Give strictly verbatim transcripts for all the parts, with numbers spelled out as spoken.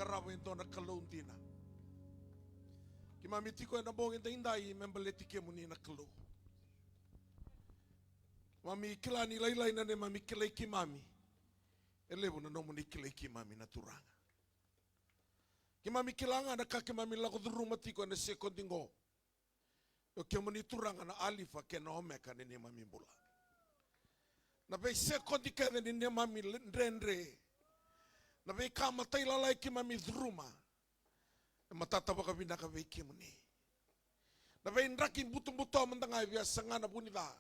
qarava e dua na Kalou dina. Keimami tiko ena bogi edaidai me baleti kemuni na Kalou. Keimami kila ni lailai na neimami kilai keimami. E levu na nomuni kilai keimami na Turaga. Keimami kila ga na ka keimami lako curuma tiko ena sekodi qo. O kemuni Turaga na Alifa kei na Omeka ni neimami bula. Na veisekodi kece ni neimami le-, dredre. Na veika matailalai keimami curuma. E matata vakavinaka vei kemuni. Na veidraki butobuto mada ga e via saga na vu ni ca.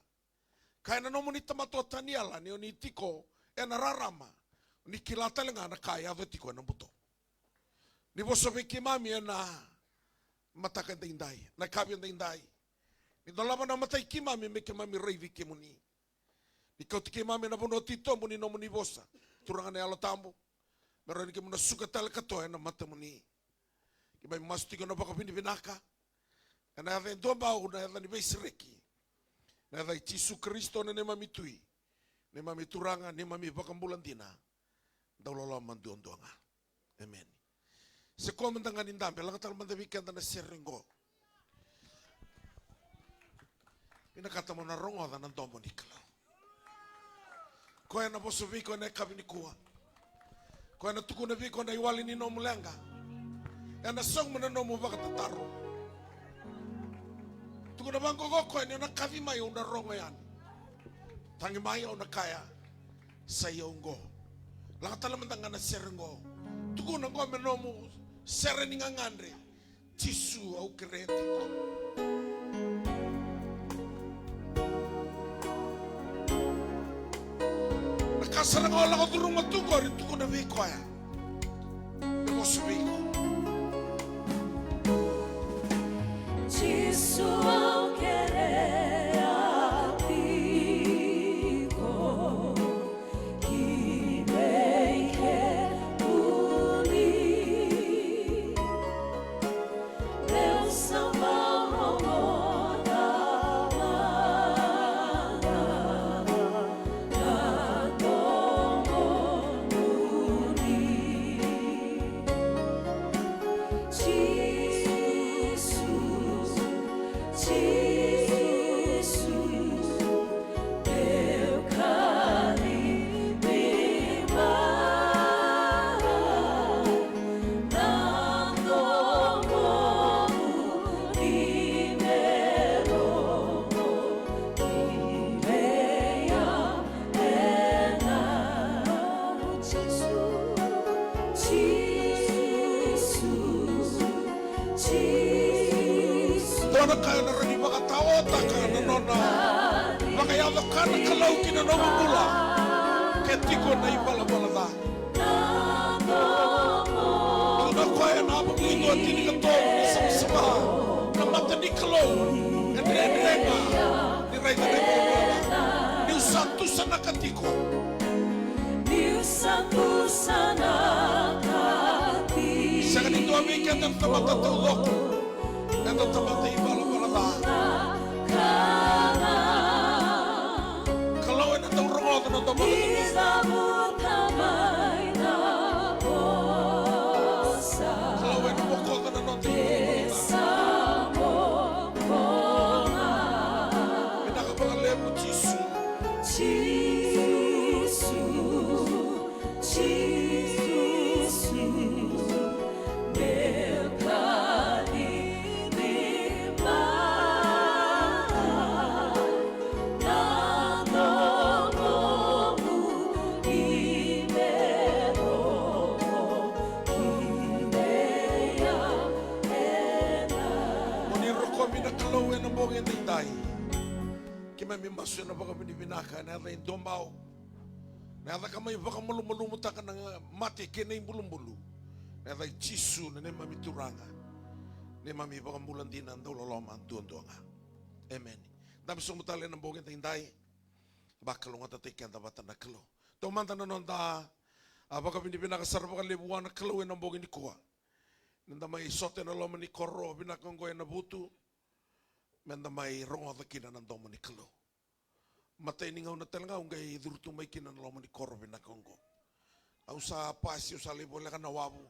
Kaya na nomuni tamata o Taniela, ni o ni tiko ena rarama, o ni kila tale ga na ka e yaco tiko ena buto. Ni vosa vei keimami ena mataka edaidai, na yakavi edaidai. Ni dolava na matai keimami me keimami raici kemuni. Ni kauti keimami ena vanua titobu ni nomuni vosa. Turaga na Yalo Tabu, me rawa ni kemuni na suka tale katoa ena matamuni. Keimami masu tiko na vakavinavinaka. Ena yaca e dua bau, na yaca ni veisereki. Na yaca i Jisu Karisito na neimami Tui, neimami Turaga, neimami Vakabula dina. Dau loloma duadua ga. Emeni. Se koya mada ga ni dabe, laga tale mada vei keda na sere qo. Vinakata mo na rogoca na domo ni Kalou. Koya ena vosa vei iko ena yakavi nikua. Koya ena tukuna vei iko na iwali ni nomu leqa. Ena sauma na nomu vakatataro. Tukuna vaqo o koya ni o na kaci mai au na rogo yani. Tagi mai au na kaya. Sa i au qo. Laga tale mada ga na sere qo. Tukuna qo me nomu sere ni gagadre. Jisu, au kerea tiko. Na ka sara ga o lako curuma tu qori, tukuna vei koya. Me vosa vei iko. Jisu, au kerea tiko. Ki vei kemuni, meu sa vakarogota mada na domoni. Jisu, Jisu, meu kaci mai na domoni, me rogo ki vei au. Ena Jisu, Jisu, Jisu. Dua na ka ena rawa ni vakataotaka na nona vakayaco ka na Kalou ki na nomu bula. Ke tiko na ivalavala ca. Tukuna o koya ena Apakuqu dua tinikatolu, ni savasava na mata ni Kalou e dredre ga ni raica na ivalavala ca. Niu sa tusanaka tiko. Niu sa tusanaka tiko. Sega ni dua vei keda na tamata taucoko eda tamata ivalavala ca. Kalou ena dau rogoca na noda ivalavala ca. Kalou ena bokoca na noda ivalavala ca. Vinaka vakalevu Jisu. Jisu, Jisu, meu kaci mai na domoni, me rogo ki vei au ena. Mo ni rokovi na Kalou ena bogi edaidai. Keimami masu ena vakavinavinaka ena yaca e dua bau. Na yaca ka mai vakamalumalumutaka na mate kei na ibulubulu. Na yaca i Jisu na neimami Turaga, neimami Vakabula dina, dau loloma duadua ga. Emeni. Dabe sobu tale ena bogi edaidai. Vakalougatataki keda vata na Kalou. Taumada na noda, a, vakavinavinaka sara vakalevu vua na Kalou ena bogi nikua. Ni da mai sota ena loma ni koro vinaka oqo e Navutu. Meda mai rogoca kina na domo ni Kalou. Matai ni gauna tale ga au qai curu tu mai kina na loma ni koro vinaka oqo. Au sa pasi, au sa lai voleka na wavu.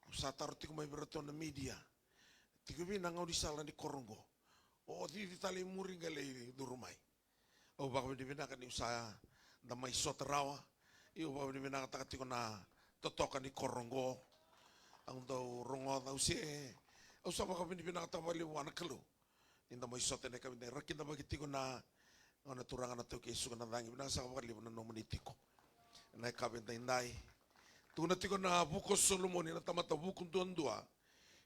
Au sa taro tiko mai vei iratou na media. Tiko vei na gaunisala ni koro oqo. O cici tale i muri qai lai curu mai. Au vakavinavinaka niu sa da mai sota rawa. Ia au vakavinavinakataka tiko na totoka ni koro oqo. Au dau rogoca, au se, au sa vakavinavinakataka vakalevu vua na Kalou. Ni da mai sota ena yakavi edaidai, ra kidavaki tiko na, na turaga na taukei suka na cagi, vinaka saka vakalevu na nomuni tiko. Ena yakavi edaidai. Tukuna tiko na vuku o Solomoni, na tamata vuku duadua,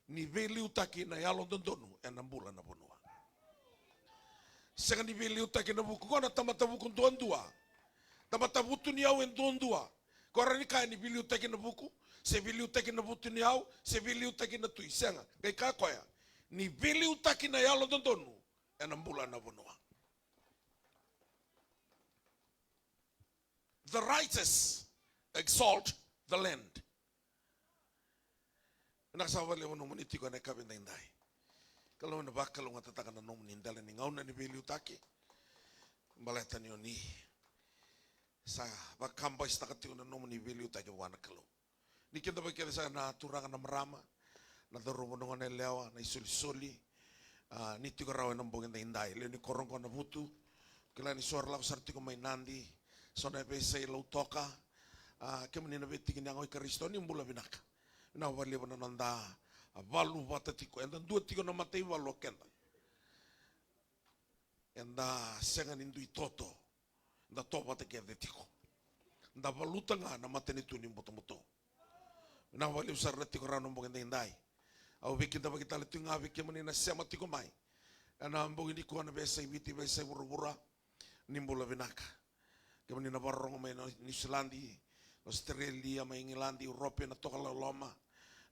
ni veiliutaki na yalododonu ena bula na vanua. Sega ni veiliutaki na vuku, ko na tamata vuku duadua. Tamata vutuniyau e duadua. Ko rawa ni kaya ni veiliutaki na vuku, se veiliutaki na vutuniyau, se veiliutaki na tui. Sega, qai kaya koya, ni veiliutaki na yalododonu ena bula na vanua. The righteous exalt the land. Vinaka saka vakalevu nomuni tiko ena yakavi edaidai. Kalou ena vakalougatataka na nomuni dela ni gauna ni veiliutaki. Baleta ni oni sa vakabaitaka tiko na nomuni veiliutaki vua na Kalou. Ni kidavaki kece saka na turaga na marama, na cauravou na gone yalewa, na isolisoli, a, ni tiko rawa ena bogi edaidai. Lewe ni koro oqo na Vutu, kila ni so era lako sara tiko mai Nadi, so na veiyasai Lautoka, a, kemuni na veitiki ni yago i Karisito, ni bula vinaka. Vinaka vakalevu na noda, a, valu vata tiko, eda dua tiko na mataivalu o keda. Eda sega ni dui toto. Da to vata kece tiko. Da valuta ga na matanitu ni butobuto. Vinaka vakalevu sara na tiko rawa na bogi edaidai. Au veikidavaki tale tiko ga vei kemuni na sema tiko mai ena bogi nikua, na veiyasai Viti, veiyasai vuravura. Ni bula vinaka. Kemuni na vakarorogo mai na Niusiladi, na Ositerelia, mai Igiladi, Urope, na tokalau loma.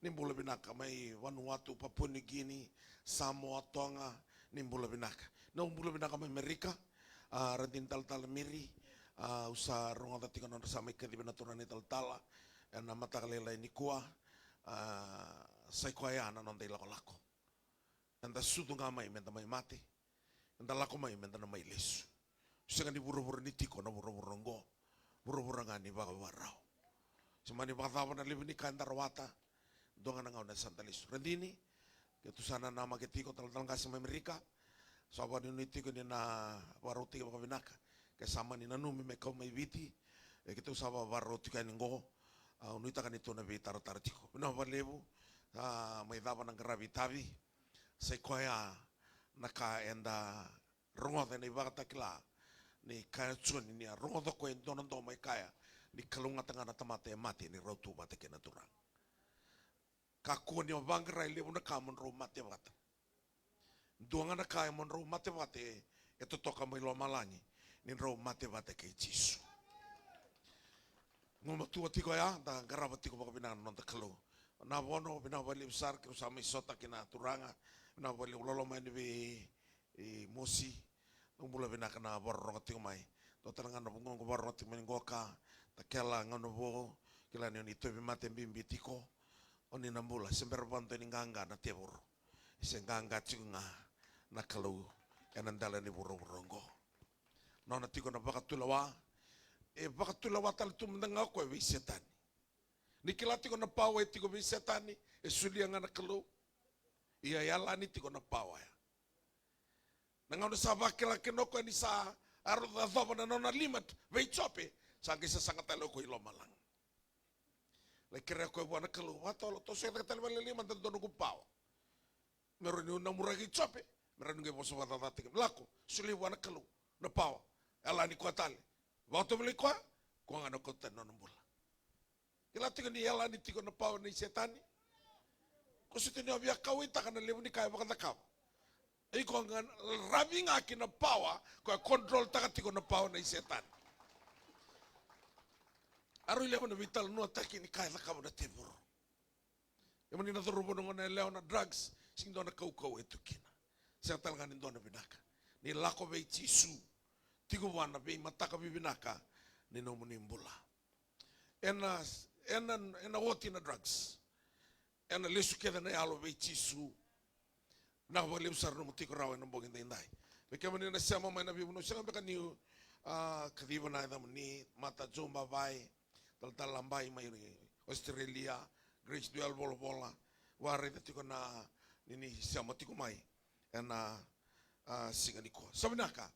Ni bula vinaka mai Vanuatu, Papua Niu Kini, Samoa, Toga. Ni bula vinaka. Ni bula vinaka mai Amerika. A, Radini Talatala Miri. A, au sa rogoca tiko na nodra sa mai kacivi na turaga na italatala ena mataka lailai nikua. A, sa i koya na noda ilakolako. Eda sucu ga mai meda mai mate. Eda lako mai meda na mai lesu. Sega ni vuravura ni tiko na vuravura oqo. Vuravura ga ni vakavakarau. Se mani vakacava na levu ni ka eda rawata, dua ga na gauna eda sa da lesu. Radini, keitou sa nanamaki tiko, talatala qase mai Amerika. Sa vakanuinui tiko ni na vakarautaki vakavinaka. Ke sa mani nanumi me kau mai Viti, e keitou sa vakarau tiko yani oqo. Au nuitaka ni tou na veitaratara tiko. Vinaka vakalevu. A, mai cava na qaravi itavi. Sa i koya na ka eda rogoca ena iVakatakila ni kaya o Joni ni a rogoca o koya e dua na domo e kaya ni kalougata ga na tamata e mate ni rau tu vata kei na Turaga. Kakua ni o vaqara e levu na ka mo drau mate vata. Dua ga na ka e mo drau mate vata, e, e totoka mai lomalagi ni drau mate vata kei Jisu. Gumatua tiko ya, da qarava tiko vakavinaka na noda Kalou. Na vono, vinaka vakalevu sara, keirau sa mai sota kei na turaga, vinaka vakalevu, loloma yani vei, e, Mosi, na bula vinaka na vakarorogo tiko mai. Dua tale ga na vugoqu vakarorogo tiko mai ni qoka, Takela, gauna vou, kila ni oni tauvimate bibi tiko, oni na bula, se bera vakadua ni qaqa na tevoro. Se qaqa tiko ga na Kalou ena dela ni vuravura oqo. Nona tiko na vakatulewa, e vakatulewa tale tu mada ga o koya vei Setani. Ni kila tiko na pawa e tiko vei Setani, e solia ga na Kalou. Ia e yalani tiko na pawa ya. Na gauna sa vakila kina o koya ni sa yacova na nona lima vei Jope, sa qai sasaga tale o koya i lomalagi. Lai kerea o koya vua na Kalou, vakatotolo, toso cake tale vakalailai mada dua noqu pawa. Me rawa niu namuraki Jope, me rawa niu qai vosa vakacacataki. Lako, solia vua na Kalou na pawa. Yalani koya tale. Vakatovolei koya, koya ga na kauta tani na nona bula. Kila tiko ni yalani tiko na pawa nei Setani. Ko sota ni o via kauwaitaka na levu ni ka e vakacakava. Iko ga ravi ga ki na pawa, ko e control taka tiko na pawa nei Setani. A rui levu na veitalanoataki ni ka e cakava na tevoro. Kemuni na cauravou, na gone yalewa, na drugs, sega ni dua na kaukauwa e tu kina. Sega tale ga ni dua na vinaka. Ni lako vei Jisu, tiko vua na veimataka vivinaka ni nomuni bula. Ena, ena, ena oti na drugs. Ena lesu kece na yalo vei Jisu. Vinaka vakalevu sara nomu tiko rawa ena bogi edaidai. Me kemuni na sema mai na veivanua, sega beka niu, a, kaciva na yacamuni, Mata Joe Bavai, Talatala Labai mai Australia, Grace Duel Volavola, waraica tiko na ni ni sema tiko mai ena, a, siga nikua. Sa vinaka.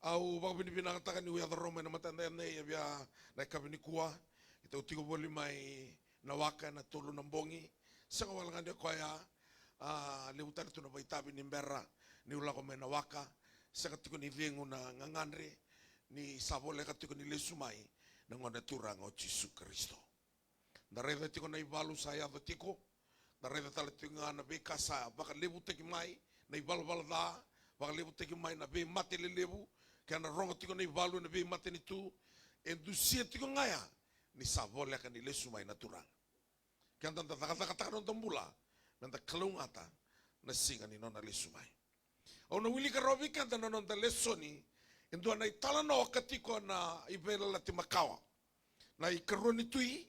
Au vakavinavinakataka niu yaco rawa mai na matada yanei, e via na yakavi nikua. Keitou tiko voli mai Nawaka ena tolu na bogi. Sega wale ga ni o koya, a, levu tale tu na vakaitavi ni bera niu lako mai Nawaka. Sega tiko ni cegu na gagadre ni sa voleka tiko ni lesu mai na Gone Turaga o Jisu Karisito. Da raica tiko na ivalu sa yaco tiko. Da raica tale tiko ga na veika sa vakalevutaki mai, na ivalavala ca, vakalevutaki mai na veimate lelevu, kei na rogo tiko na ivalu ena veimatanitu. E dusia tiko ga ya ni sa voleka ni lesu mai na Turaga. Keda da cakacakataka na noda bula meda kalougata na siga ni nona lesu mai. Au na wilika rawa vei keda na noda lesoni e dua na italanoa ka tiko na iVeiyalayalati Makawa, na iKarua ni Tui,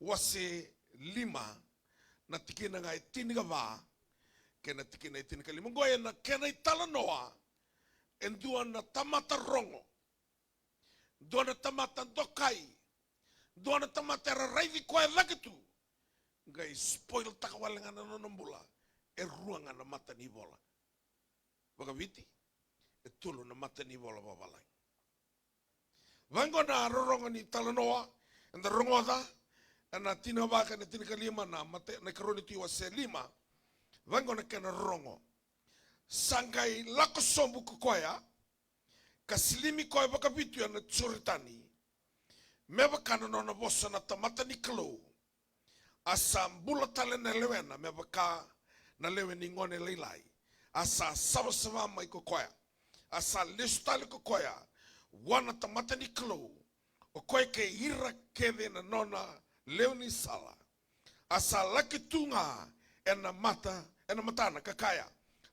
wase lima, na tikina ga e tinikava kei na tikina e tinikalima. Oqo e na kena italanoa e dua na tamata rogo, dua na tamata dokai, dua na tamata era raici koya cake tu, qai spoiltaka wale ga na nona bula e rua ga na matanivola vakaViti, e tolu na matanivola vakavalagi. Vaqo na rorogo ni talanoa eda rogoca ena tinikava kei na tinikalima na Mate-, na iKarua ni Tui wase lima. Vaqo na kena rorogo. Sa qai lako sobu ko koya, ka silimi koya vakavitu ena Joritani, me vaka na nona vosa na tamata ni Kalou. A sa bula tale na lewena me vaka na lewe ni gone lailai. A sa savasava mai ko koya. A sa lesu tale ko koya vua na tamata ni Kalou, o koya kei ira kece na nona lewe ni sala. A sa laki tu ga ena mata, ena matana ka kaya,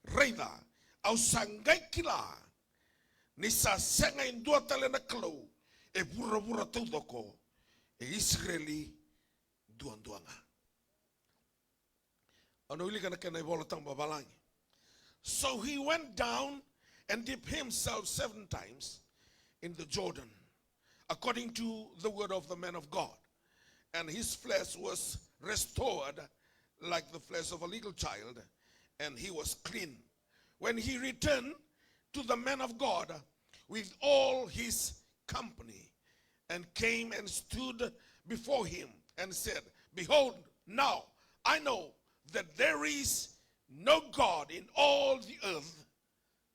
raica, au sa qai kila ni sa sega e dua tale na Kalou e vuravura taucoko, e Isireli duadua ga. Au na wilika na kena iVola Tabu vavalagi. So he went down and dipped himself seven times in the Jordan, according to the word of the man of God. And his flesh was restored like the flesh of a little child, and he was clean. When he returned to the man of God with all his company, and came and stood before him, and said, behold, now I know that there is no God in all the earth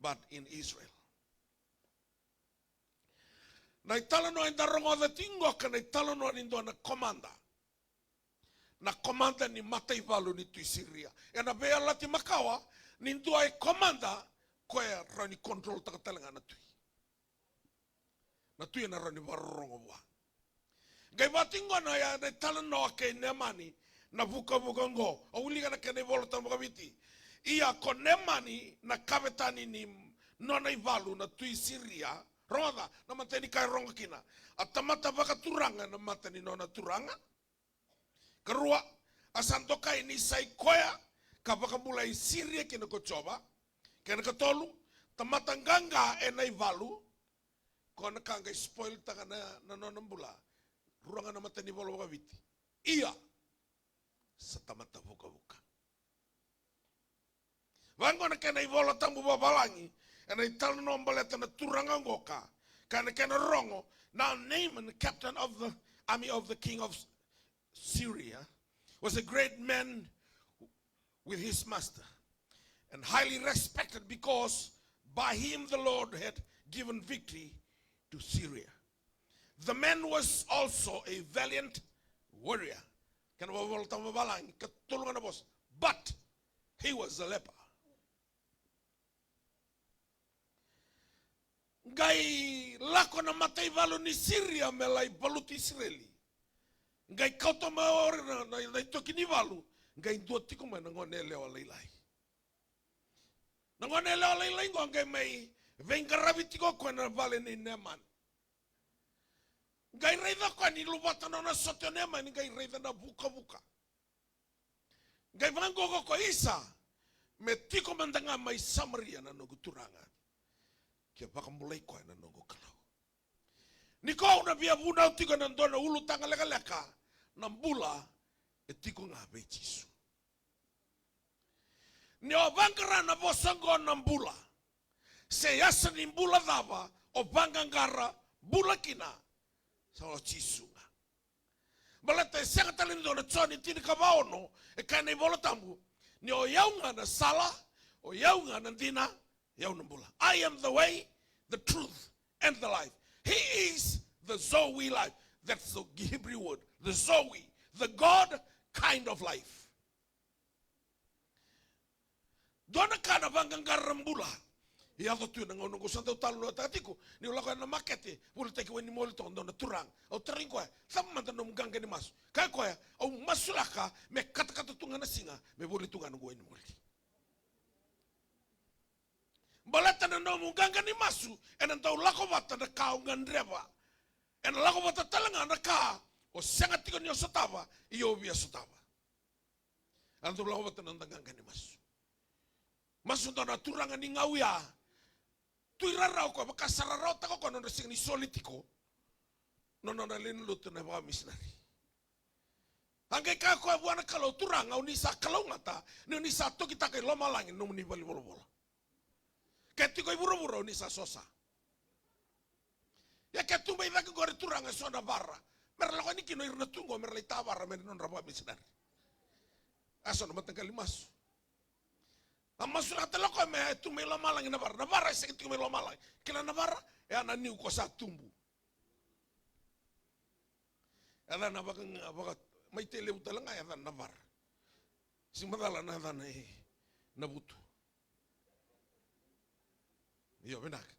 but in Israel. Na italanoa eda rogoca tiko qo ka na italanoa ni dua na komada. Na komada ni mataivalu ni tui Siria. Ena Veiyalayalati Makawa ni dua e komada, koya rawa ni controltaka tale ga na tui. Na tui ena rawa ni vakarorogo vua. Qai vaka tiko qo na ya na italanoa kei Nemani, na vukavuka oqo. Au wilika na kena iVola Tabu vakaViti. Ia ko Nemani na kavetani ni nona ivalu na tui Siria. Rogoca na matai ni ka e rogo kina. A tamata vakaturaga ena mata ni nona turaga. Karua, a sa dokai ni sa i koya ka vakabulai Siria kina ko Jiova. Kena katolu, tamata qaqa ena ivalu. Ko na ka qai spoiltaka na, na nona bula. Rua ga na matanivola vakaViti. Ia, sa tamata vukavuka. Vaqo na kena iVola Tabu vavalagi ena italanoa baleta na turaga oqo ka, ka na kena rogo. Now Naaman, captain of the army of the king of Syria, was a great man with his master, and highly respected because by him the Lord had given victory to Syria. The man was also a valiant warrior. Kena iVola Tabu vavalagi, katolu ga na vosa. But he was a leper. Qai lako na mataivalu ni Siria me lai valuti Isireli. Qai kauta mai o ira na, na, na itoki ni valu. Qai dua tiko mai na gone yalewa lailai. Na gone yalewa lailai qo qai mai veiqaravi tiko o koya na vale nei Nemani. Qai raica o koya ni luvata na nona sote o Nemani, qai raica na vukavuka. Qai vaqo ko koya, isa, me tiko mada ga mai Samaria na noqu turaga, ke vakabulai koya na noqu Kalou. Ni ko au na via vunau tiko ena dua na ulutaga lekaleka, na bula e tiko ga vei Jisu. Ni o vaqara na vosa oqo na bula, se yasa ni bula cava o vaqaqara bula kina, sa o Jisu ga. Baleta e sega tale ni dua, na Joni tinikava ono, e kaya na iVola Tabu, ni o yau ga na sala, o yau ga na dina, o yau na bula. I am the way, the truth, and the life. He is the Zoe life. That's the Hebrew word, the Zoe, the God kind of life. Dua na ka na vaqaqara bula. E yaco tu ena gauna oqo, sa dau talanoataka tiko, niu lako ena makete volitaki wainimoli toka, dua na turaga. Au tarogi koya, cava mada nomu qaqa ni masu? Kaya koya, au masulaka me katakata tu ga na siga me voli tu ga noqu wainimoli. Baleta na nomu qaqa ni masu ena dau lako vata na ka o gadreva. Ena lako vata tale ga na ka o sega tiko ni o sotava, ia o via sotava. Ena dau lako vata na noda qaqa ni masu. Masu dua na turaga ni gauya, tu i rarau, koya vaka sa rarawataka o koya na nodra sega ni soli tiko na nona lewe ni lotu na vakamisinari. A qai kaya koya vua na Kalou, Turaga, o ni sa kalougata, ni o ni sa tokitaka i lomalagi na nomuni valenivolavola. Ke tiko i vuravura o ni sa sosa. Ia ke tu mai cake qori, Turaga, eso na vara, mera lako yani kina o ira na tu qo mera lai tavara mai na nodra vakamisinari. A so na mataqali masu. A masulaka tale o koya me tu mai lomalagi na vara. Na vara e sega tiko mai lomalagi. Kila na vara? E a na niu ko sa tubu. E a na vaka, vaka, mai te levu tale ga e a na vara. Si macala na a na e na vutu. Io, vinaka.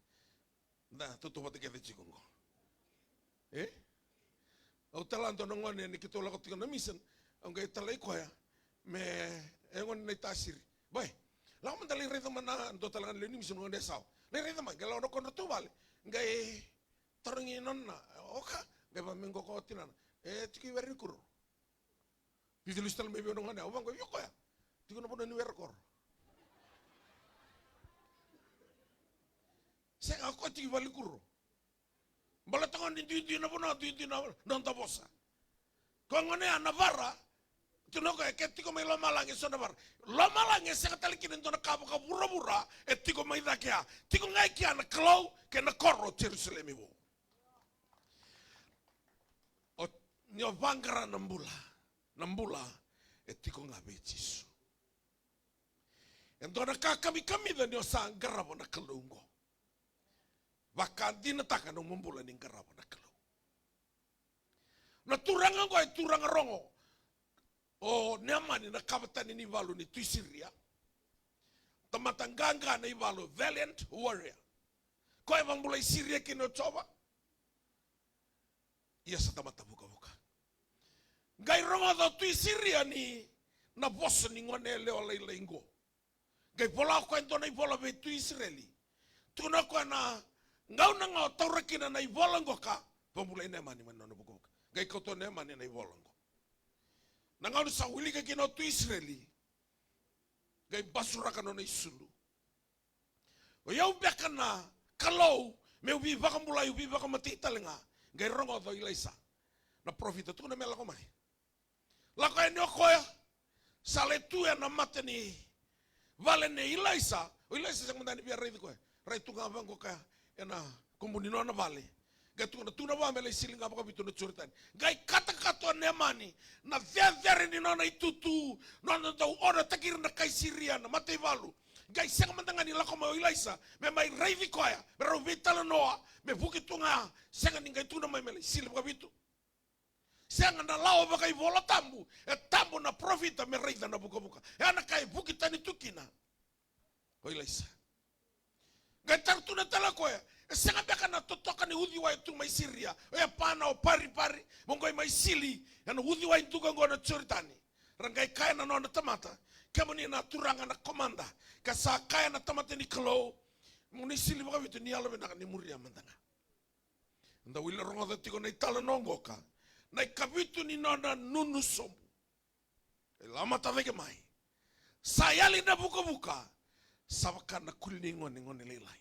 Da tautauvata kece tiko qo. E? Au tala dua na gone ni keitou lako tiko na mission, au qai talai koya me, e gone na iTasiri. Bai, lako mada lai raica mai na dua tale ga na lewe ni mission, gone e sawa. Lai raica mai, qai lako na kodratou vale. Qai tarogi nona, oka, qai vaka me qo ko tinana. E tiko i Werakuro. Vica lusi tale mai vei au na gone, au vaqo, vei o koya. Tiko na vanua ni Werakoro. Sega, o koya tiko i Valikuro. Baleta gone ni duidui na vanua, duidui na noda vosa. Ko gone ya na vara, tiko na koya ke tiko mai lomalagi eso na vara. Lomalagi e sega tale kina e dua na ka vakavuravura, e tiko mai cake ya. Tiko ga e kea na Kalou kei na koro o Jerusalemi vou. O, ni o vaqara na bula, na bula e tiko ga vei Jisu. E dua na ka kamikamica ni o sa qarava na Kalou oqo. Vakadinataka na nomu bula ni qarava na Kalou. Na turaga oqo e turaga rogo. O Neamani na kava tani ni valu ni tui Siria. Tamata qaqa na ivalu, valiant warrior. Koya e vakabulai Siria kina o Jiova. Ia sa tamata vukavuka. Qai rogoca o tui Siria ni na vosa ni gone yalewa lailai qo. Qai vola o koya e dua na ivola vei tui Isireli. Tukuna o koya na gauna ga o taura kina na ivola qo ka vakabulai Neamani mai na nona vukavuka. Qai kauta o Neamani na ivola qo. Na gauna sa wilika kina o tui Isireli, qai basuraka nona isulu. O yau beka na Kalou meu veivakabulai, au veivakamatei tale ga. Qai rogoca o Ilaisa na parofita, tukuna me lako mai. Lako yani o koya, sa lai tu ena mata ni vale nei Ilaisa. O Ilaisa sega mada ni via raici koya. Rai tu ga vaqo ka ena kubu ni nona vale. Qai tukuna, tukuna vua me lai sili ga vakavitu na Joritani. Qai katakata o Neamani na cecere ni nona itutu, nona dau onotaki ira na kai Siria na mataivalu. Qai sega mada ga ni lako mai o Ilaisa me mai raici koya, me rau veitalanoa, me vuki tu ga, sega, ni qai tukuna mai me lai sili vakavitu. Sega, na lawa vakaivolatabu, e tabu na parofita me raica na vukavuka. E a na ka e vuki tani tu kina o Ilaisa. Qai taroga tale o koya, e sega beka na totoka ni uciwai tu mai Siria, o Epana, o Paripari, mo qai mai sili ena uciwai duka oqo na Joritani? Ra qai kaya na nona tamata, kemuni na turaga na komada, ka sa kaya na tamata ni Kalou, mo ni sili vakavitu, ni yalovinaka ni muria mada ga. Da wili rogoca tiko na italanoa oqo ka na ikavitu ni nona nunu sobu. E lako mada cake mai. Sa yali na vukavuka. Sa vaka na kuli ni gone, gone lailai.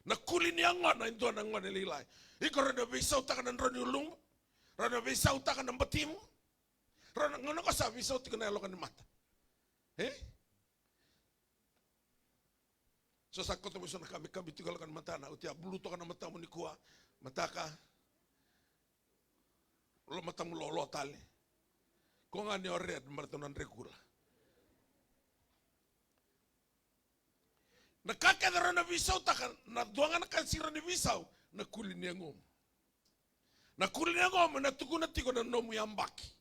Na kuli ni yagona e dua na gone lailai. Iko rawa ni veisautaka na drau ni ulumu. Rawa ni veisautaka na batimu. Rau na gauna qo sa veisau tiko na yaloka ni mata. E? So sa koto mai so na kamikami tiko yaloka ni matana, oti a bulu toka na matamu nikua, mataka, lo matamu loloa tale. Ko ga ni o red, maratou na drekula. Na ka kece rau na veisautaka, na dua ga na ka siro ni veisau, na kuli ni yagomu. Na kuli ni yagomu, na tukuna tiko na nomu yabaki.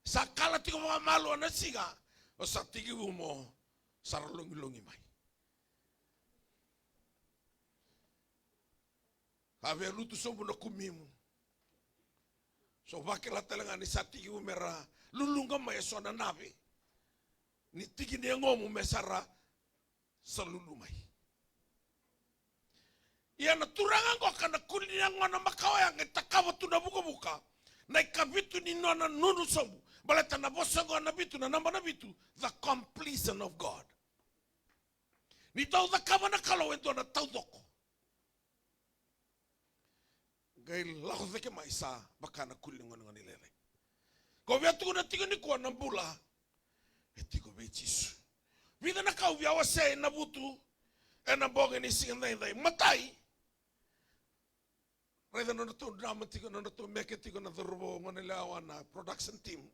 Sa kala tiko vakamalua na siga, o sa tekivu mo sa ra logilogi mai. Ka via lutu sobu na kumimu. So vakila tale ga ni sa tekivu me ra luluqa mai e so na nave. Ni tiki ni yagomu me sa ra sa lulu mai. Ia na turaga qoka na kuli ni yagona makawa ya qai takava tu na vukavuka. Na ikavitu ni nona nunu sobu. Baleta na vosa qo na vitu, na naba na vitu, the completion of God. Ni dau cakava na Kalou e dua na taucoko. Qai lako cake mai sa vaka na kuli ni gone, gone lailai. Ko via tukuna tiko nikua na bula e tiko vei Jisu. Vica na ka au via wasea ena vutu ena bogi ni siga daidai. Matai, raica nodratou drama tiko, nodratou meke tiko na cauravou, gone yalewa na production team.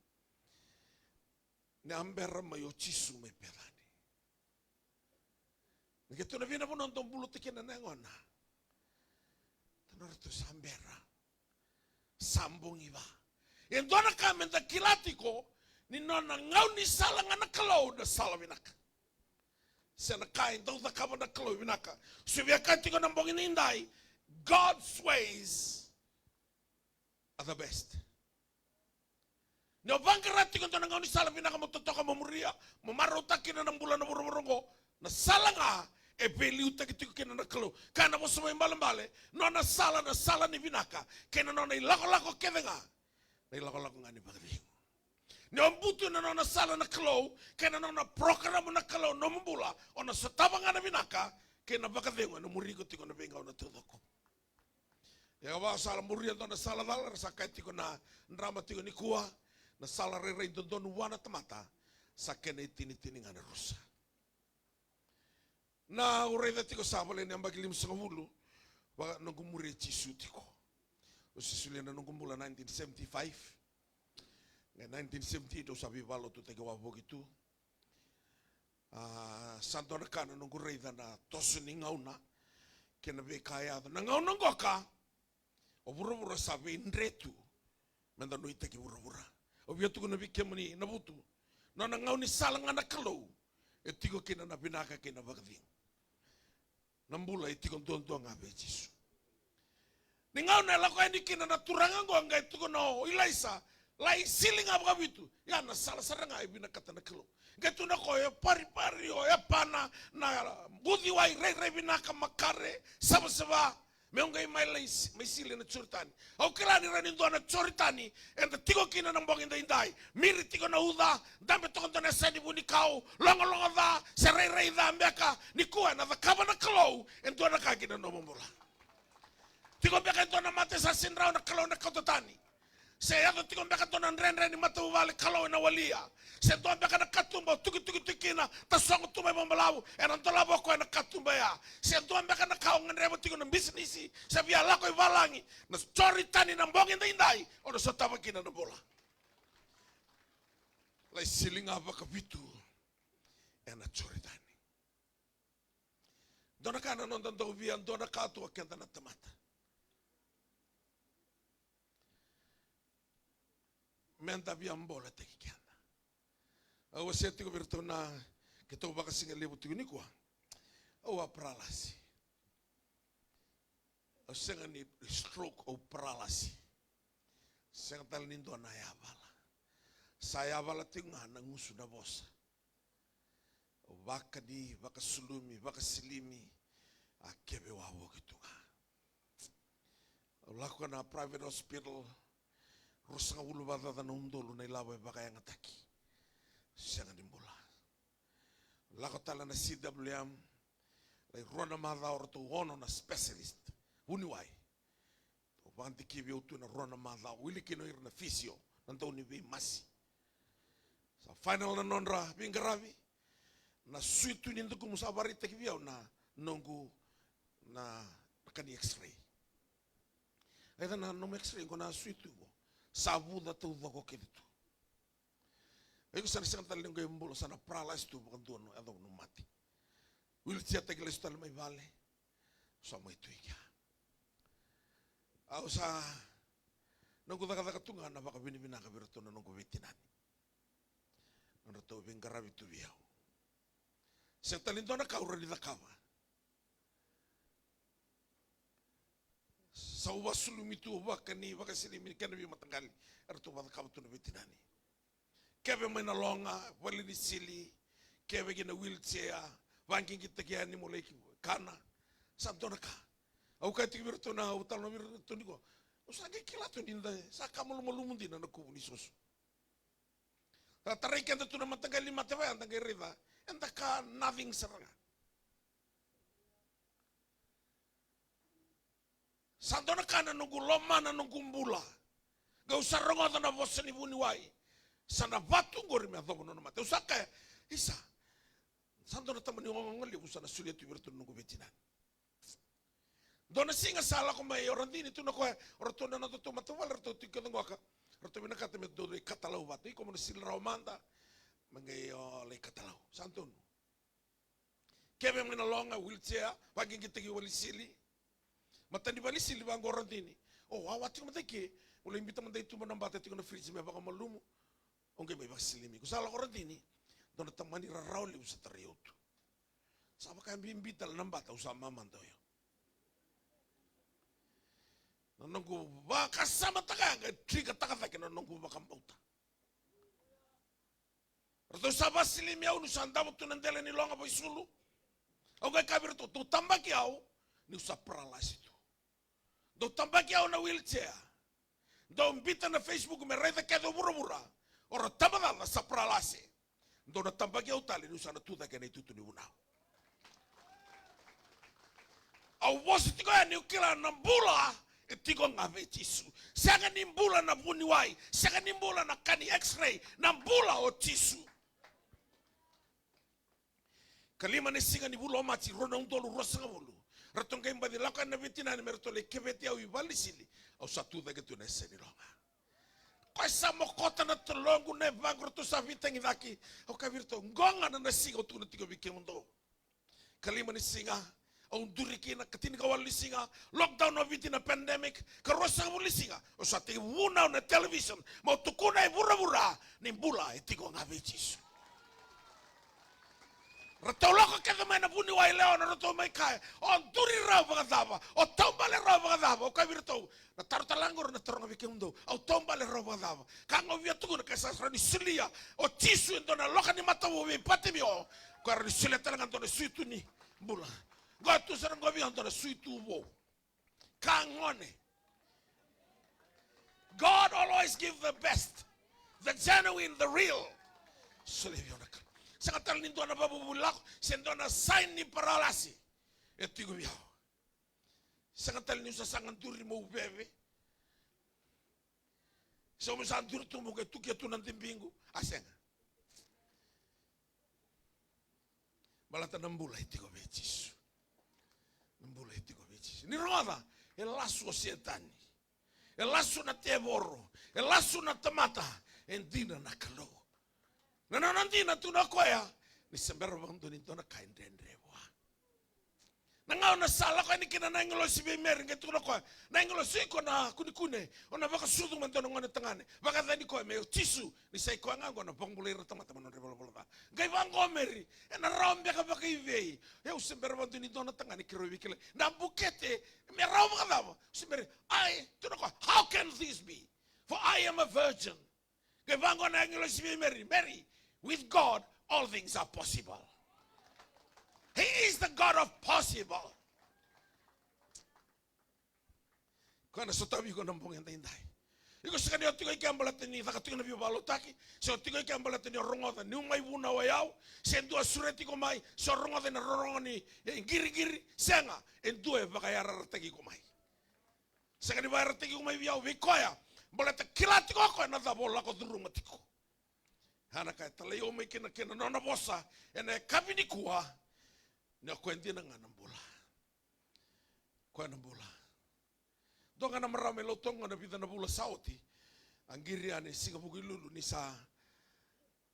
Ni a bera mai o Jisu mai Pecani. Ni ke tu na vina vanua dau buluta kina na yagona. Tana ratou sa bera. Sa bogi va. E dua na ka me da kila tiko, ni nona gaunisala ga na Kalou na sala vinaka. Se na ka e dau cakava na Kalou vinaka. Se via ka tiko na bogi ni dai, God's ways are the best. Ni o vaqara tiko dua na gaunisala vinaka mo totoka mo muria, mo marautaka kina na bula na vuravura oqo, na sala ga e veiliutaki tiko kina na Kalou. Kaya na vosa mai balebale, nona sala na sala ni vinaka, kei na nona ilakolako kece ga, na ilakolako ga ni vakacegu. Ni o butu na nona sala na Kalou, kei na nona porokaramu na Kalou nomu bula, o na sotava ga na vinaka, kei na vakacegu ena muri iko tiko na veigauna taucoko. Ia, ka vaka sa la muria dua na sala cala, ra sa kaya tiko na drama tiko nikua, na sala rairai dodonu vua na tamata, sa kena itinitini ga na rusa. Na au raica tiko sa voleka ni yabaki limasagavulu, vaka noqu muria Jisu tiko. Au se solia na noqu bula nineteen seventy-five. Qai nineteen seventy-eight au sa veivakalotutaki wavoki tu. A, sa dua na ka na noqu raica na toso ni gauna kei na veika e yaco. Na gauna qoka, o vuravura sa veidre tu, meda nuitaki vuravura. Au via tukuna vei kemuni na vutu, nona gaunisala ga na Kalou, e tiko kina na vinaka kei na vakacegu. Na bula e tiko duadua ga vei Jisu. Ni gauna e lako yani kina na turaga oqo, qai tukuna o Ilaisa, lai sili ga vakavitu. Ia na sala sara ga e vinakata na Kalou. Qai tukuna o koya, o Paripari, o Epana, na uciwai rairai vinaka, makare, savasava, meu qai mai lai s-, mai sili na Joritani. Au kila ni rawa ni dua na Joritani eda tiko kina na bogi daidai. Miri tiko na uca, dabe toka dua na yasa ni vunikau, logologo ca, se rairai ca beka, nikua ena cakava na Kalou e dua na ka kina nomu bula. Tiko beka e dua na mate sa sega ni rawa na Kalou na kauta tani. Se yaco tiko beka dua na dredre ni matavuvale, Kalou ena walia. Se dua beka na katuba o tukituki tu kina, tasogo tu mai vakabalavu, ena dolava o koya na katuba ya. Se dua beka na ka o gadreva tiko na bisinisi, se via lako i valagi, na Joritani na bogi daidai, o na sotava kina na bula. Lai sili ga vakavitu ena Joritani. Dua na ka na noda dau via, dua na ka tu o keda na tamata. Meda via bolataki keda. Au wasea tiko vei iratou na, keitou vakasigalevu tiko nikua. Au a paralasi. Au sega ni stroke, au paralasi. Sega tale ni dua na yavala. Sa yavala tiko ga na gusu na vosa. Au vakani, vakasulumi, vakasilimi, a keve wavoki tu ga. Au lako na private hospital, ruasagavulu vakacaca na udolu na ilavo e vakayagataki. Sega ni bula. Lako tale na C W M, lai rua na macawa, ratou ono na specialist vuniwai. Au vakadikivi au tu ena rua na macawa, wili kina o ira na physio, Na dau ni veimasi. Sa final na nodra veiqaravi. Na suitu ni dakumu sa vakaraitaki vei au na noqu na, na kani X-ray. Raica na nomu X-ray qo na suitu qo. Sa vuca taucoko kece tu. Iko sa na sega tale ni qai bula, sa na paralyze tu vakadua na yacova na mate. Wheelchair taki lesu tale mai vale. Sa mai tu i kea. Au sa noqu cakacaka tu ga na vakavinavinaka vei iratou na noqu veitinani. Nodratou veiqaravi tu vei au. Sega tale ni dua na ka au rawa ni cakava. Sa au vasulumi tu, au vakani, vakasilimi kena veimataqali. Eratou vakacakava tu na veitinani. Keve mai na loga, vale ni sili, keve ki na wheelchair, vaqigitaki yani mo lai kana. Sa dua na ka. Au kaya tiko vei iratou na, au talanoa vei iratou ni qo. Au sa qai kila tu ni da, sa ka malumalumu dina na kuvu ni susu. Sa tarai keda tu na mataqali mate vaya, da qai raica. Eda ka nothing sara ga. Sa dua na ka na noqu lomana noqu bula. Qai au sa rogoca na vosa ni vuniwai. Sa na vatu qori me yacova na nona mate. Au sa kaya, isa. Sa dua na taba ni gogogo levu sa na solia tu vei iratou na noqu veitinani. Dua na siga sa lako mai o Radini tu na koya, o ratou na nodatou matavuvale, ratou tiko kece qoka. Ratou vinakata me dou lai katalau vata. Iko mo na sili rawa mada, me qai o lai katalau. Sa donu. Keve mai na loga, wheelchair, vaqigitaki vale ni sili. Matani vale ni sili vaqo o Radini. O wawa tiko mada i ke, mo lai biuta mada i tuba na bata tiko na fridge me vakamalumu. O qai mai vakasilimi. Ko sa lako o Radini, dua na tamani rarawa levu sa tarai au tu. Sa vaka bibi tale na bata, au sa mamada oya. Na noqu vakasamataka ya, qai trigger-taka cake na noqu vakabauta. Ratou sa vasilimi au niu sa davo tu na dela ni loga vaisulu. Au qai kaya vei ratou, dou tabaki au niu sa paralyze tu. Dou tabaki au na wheelchair. Dou biuta na Facebook me raica kece o vuravura. O ra tabacaca sa paralase. Dou na tabaki au tale niu sa na tu cake ena itutu ni vunau. Au vosa tiko ya niu kila na bula e tiko ga vei Jisu. Sega ni bula na vuniwai, sega ni bula na ka ni X-ray, na bula o Jisu. Ka lima ni siga ni vula o Maji, rua na udolu ruasagavulu. Ratou qai baci lako yani na veitinani me ratou lai keveti au i vale ni sili. Au sa tu cake tu na yasa ni loga. Koya sa mokota na toloqu na yavaqu, ratou sa veitagicaki. Au kaya vei iratou, qo ga na siga au tukuna tiko vei kemudou. Ka lima ni siga, au duri kina, ka tinikawalu ni siga, lockdown o Viti na pandemic, ka ruasagavulu ni siga, au sa tekivu vunau na television, meu tukuna e vuravura, ni bula e tiko ga vei Jisu. Ratou lako kece mai na vuniwai lewa, na ratou mai kaya, o duri rawa vakacava, o taubale rawa vakacava, au kaya vei iratou, na taro tale ga qori na taroga vei kemudou, au taubale rawa vakacava. Ka ga au via tukuna, ka sa rawa ni solia o Jisu e dua na loka ni matavuvale vei Patimio, ka rawa ni solia tale ga dua na suitu ni bula. Qo tu sara qo vei au dua na suitu vou. Ka gone. God always give the best. The genuine, the real. Solia vei au na Kalou. Sega tale ni dua na vakavuvuli lako, se dua na sign ni paralasi. E tiko vei au. Sega tale niu sasaga duri meu veve. Se au sa duri tu meu qai tukia tu na dibiqu. A sega. Baleta na bula e tiko vei Jisu. Na bula e tiko vei Jisu. Ni rogoca, e lasu o Setani. E lasu na tevoro. E lasu na tamata. E dina na Kalou. Na nona dina tu na koya, ni se bera vakadua ni dua na ka e dredre vua. Na gauna sa lako yani kina na agilosi vei Meri, qai tukuna o koya, na agilosi, iko na kunekune, o na vakasucu me dua na gone tagane. Vakayacani koya me Jisu, ni sa i koya ga oqo na vakabulai ira na tamata mai na nodra ivalavala ca. Qai vaqo o Meri, ena rawa beka vakaivei? Au se bera vakadua ni dua na tagane, keirau via kilai. Na bukete, me rawa vakacava? Se bera, ai, tukuna o koya, how can this be? For I am a virgin. Qai vaqo na agilosi vei Meri, Mary, with God, all things are possible. He is the God of possible. Koya na sotavi iko na bogi edaidai. Iko sega ni o tiko i ke baleta ni caka tiko na veivakalotutaki, se o tiko i ke baleta ni o rogoca niu mai vunau o yau, se dua sureti iko mai, se o rogoca ena rorogo ni, e, qiriqiri, sega, e dua e vakayarayarataki iko mai. Sega ni vakayarayarataki iko mai vei au, vei koya. Baleta kila tiko o koya na cava o lako curuma tiko. A na ka e talai au mai kina kei na nona vosa ena yakavi nikua, ni o koya dina ga na bula. Koya na bula. Dua ga na marama e Lautoka na vica na vula sa oti, a qiri yani siga Vukelulu ni sa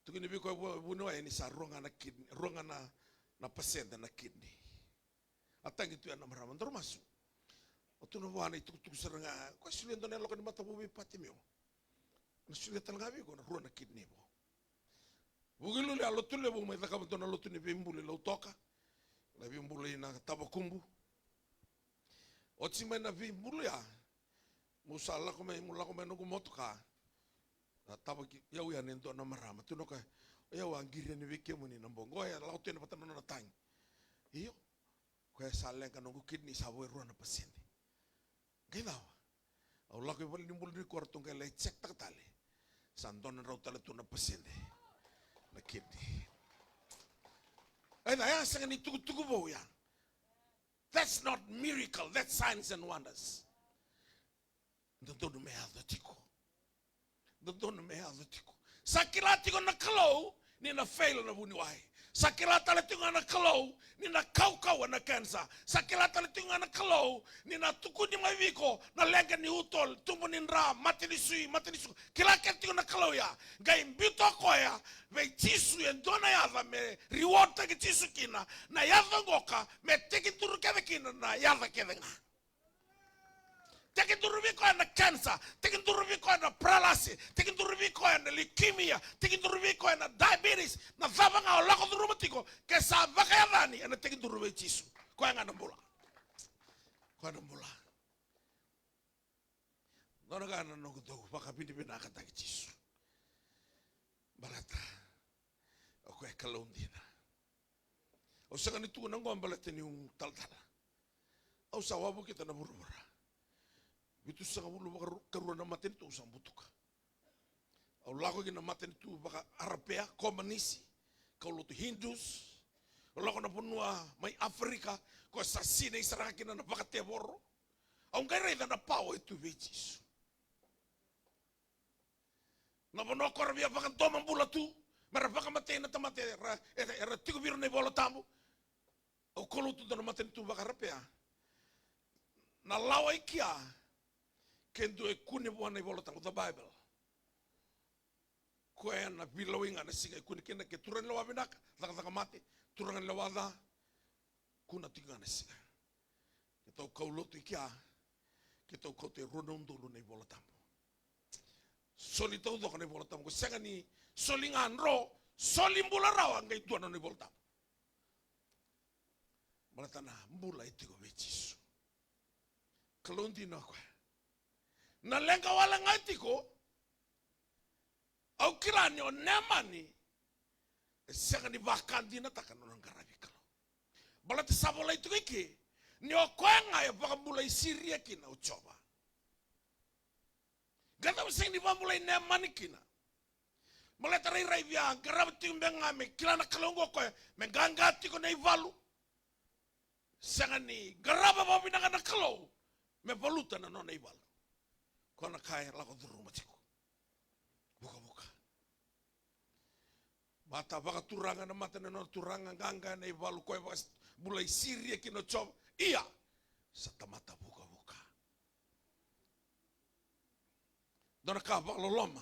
tukuni vei koya vu-, vuniwai ni sa rua ga na kidney, rua ga na, na pasede na kidney. A tagi tu yani na marama, daru masu. O tu na vua na itukutuku sara ga, koya solia dua na yaloka ni matavuvale vei Patimeo. Na solia tale ga vei iko na rua na kidney vou. Vukelulu a lotu levu mai cakava dua na lotu ni veibulu i Lautoka. Na veibulu i na Tavakubu. Oti mai na veibulu ya, meu sa lako mai, meu lako mai noqu motoka. Na tavaki au yani e dua na marama. Tukuna o koya, o yau a qiri yani vei kemuni na bogi. Oya lako tu yani vata na nona tagi. Io. Koya sa leqa noqu kidney, sa vo e rua na pasede. Qai cava? Au lako i valenibula nikua, ratou qai lai check taka tale. Sa dua na drau tale tu na pasede na kidney. Aida, ya sega ni tukutuku vou ya. That's not miracle, that's signs and wonders. Dodonu me yaco tiko. Dodonu me yaco tiko. Sa kila tiko na Kalou ni na fail na vuniwai. Sa kila tale tiko ga na Kalou ni na kaukauwa na cancer. Sa kila tale tiko ga na Kalou ni na tukuni mai vei iko na leqa ni uto, tubu ni dra, mate ni sui, mate ni suka. Kila kece tiko na Kalou ya. Qai biuta o koya vei Jisu e dua na yaca me reward taki Jisu kina. Na yaca qoka me tekiduru kece kina na yaca kece ga. Tekiduru vei koya na cancer, tekiduru vei koya na paralysis, tekiduru vei koya na leukemia, tekiduru vei koya na diabetes, na cava ga o lako curuma tiko, ke sa vakayacani ena tekiduru vei Jisu. Koya ga na bula. Koya na bula. Dua na ka na noqu dau vakavinavinakataki Jisu. Baleta o koya e Kalou dina. Au sega ni tukuna oqo baleta niu talatala. Au sa wavokita na vuravura. Vitusagavulu vakakarua na matanitu au sa butuka. Au lako ki na matanitu vaka-Arapea, komanisi, kaulotu Hindus. Au lako na vanua mai Aferika, ko sa sinai sara ga kina na vakatevoro. Au qai raica na pawa e tu vei Jisu. Na vanua ko ra via vakadomobula tu, me ra vakamatei na tamata era, era, era tiko vei ira na iVola Tabu. Au kaulotu dua na matanitu vaka-Arapea. Na lawa i kea, ke dua e kune vua na iVola Tabu, the Bible. Koya na veilewai ga na siga e kune kina, ke turaga ni lewa vinaka, cakacaka mate, turaga ni lewa ca, kuna tiko ga na siga. Keitou kaulotu i kea, keitou kauta e rua na udolu na iVola Tabu. Soli taucoko na iVola Tabu, ko sega ni soli ga dro, soli bula rawa, qai dua na nona iVola Tabu. Baleta na bula e tiko vei Jisu. Kalou dina o koya. Na leqa wale ga e tiko, au kila ni o Neamani e sega ni vakadinataka na nona qaravi Kalou. Baleta sa volai tiko i ke ni o koya ga e vakabulai Siria kina o Jiova. Qai cava sega ni vakabulai Neamani kina? Baleta rairai via qarava tiko beka ga me kila na Kalou oqo o koya, me qaqa tiko na ivalu. Sega ni qarava vakavinaka na Kalou me valuta na nona ivalu. Koya na ka e lako curuma tiko. Vukavuka. Vata vakaturaga na mata na nona turaga, qaqa na ivalu, koya vakabulai Siria kina o Jiova. Ia, sa tamata vukavuka. Dua na ka vakaloloma,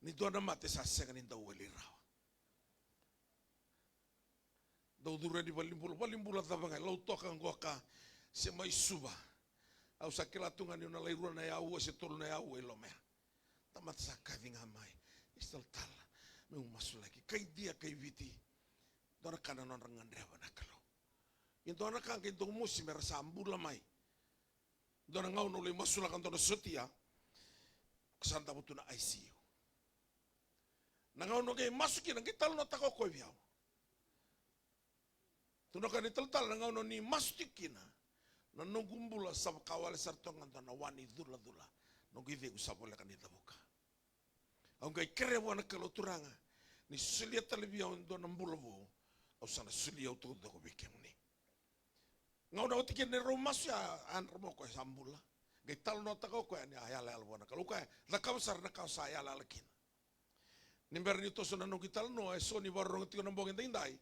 ni dua na mate sa sega ni dau wali rawa. Dau curu yani valenibula, valenibula cava ga, Lautoka, qoka, se mai Suva. Au sa kila tu ga niu na lai rua na yaua se tolu na yaua i loma ya. Tamata sa kaci ga mai, isa talatala, meu masulaki, kai Idia, kai Viti. Dua na ka na nodra gadreva na Kalou. Ia dua na ka qai dau mosi me ra sa bula mai. Dua na gauna au lai masulaka dua na sotia, ko sa davo tu na I C U. Na gauna au qai masu kina, qai talanoataka o koya vei au. Tukuna o koya, ni talatala, na gauna ni masu tiko kina, na noqu bula sa vaka wale sara toka ga dua na wa ni culacula. Noqu icegu sa voleka ni cavuka. Au qai kerea vua na Kalou, Turaga, ni solia tale vei au e dua na bula vou, au sa na solia au taucoko vei kemuni. Gauna oti kina ni rau masu ya, a yadra mai o koya sa bula. Qai talanoataka o koya ni a yalayala vua na Kalou. O koya e cakava sara na ka o sa yalayala kina. Ni bera ni toso na noqu italanoa, eso ni vakarorogo tiko na bogi daidai,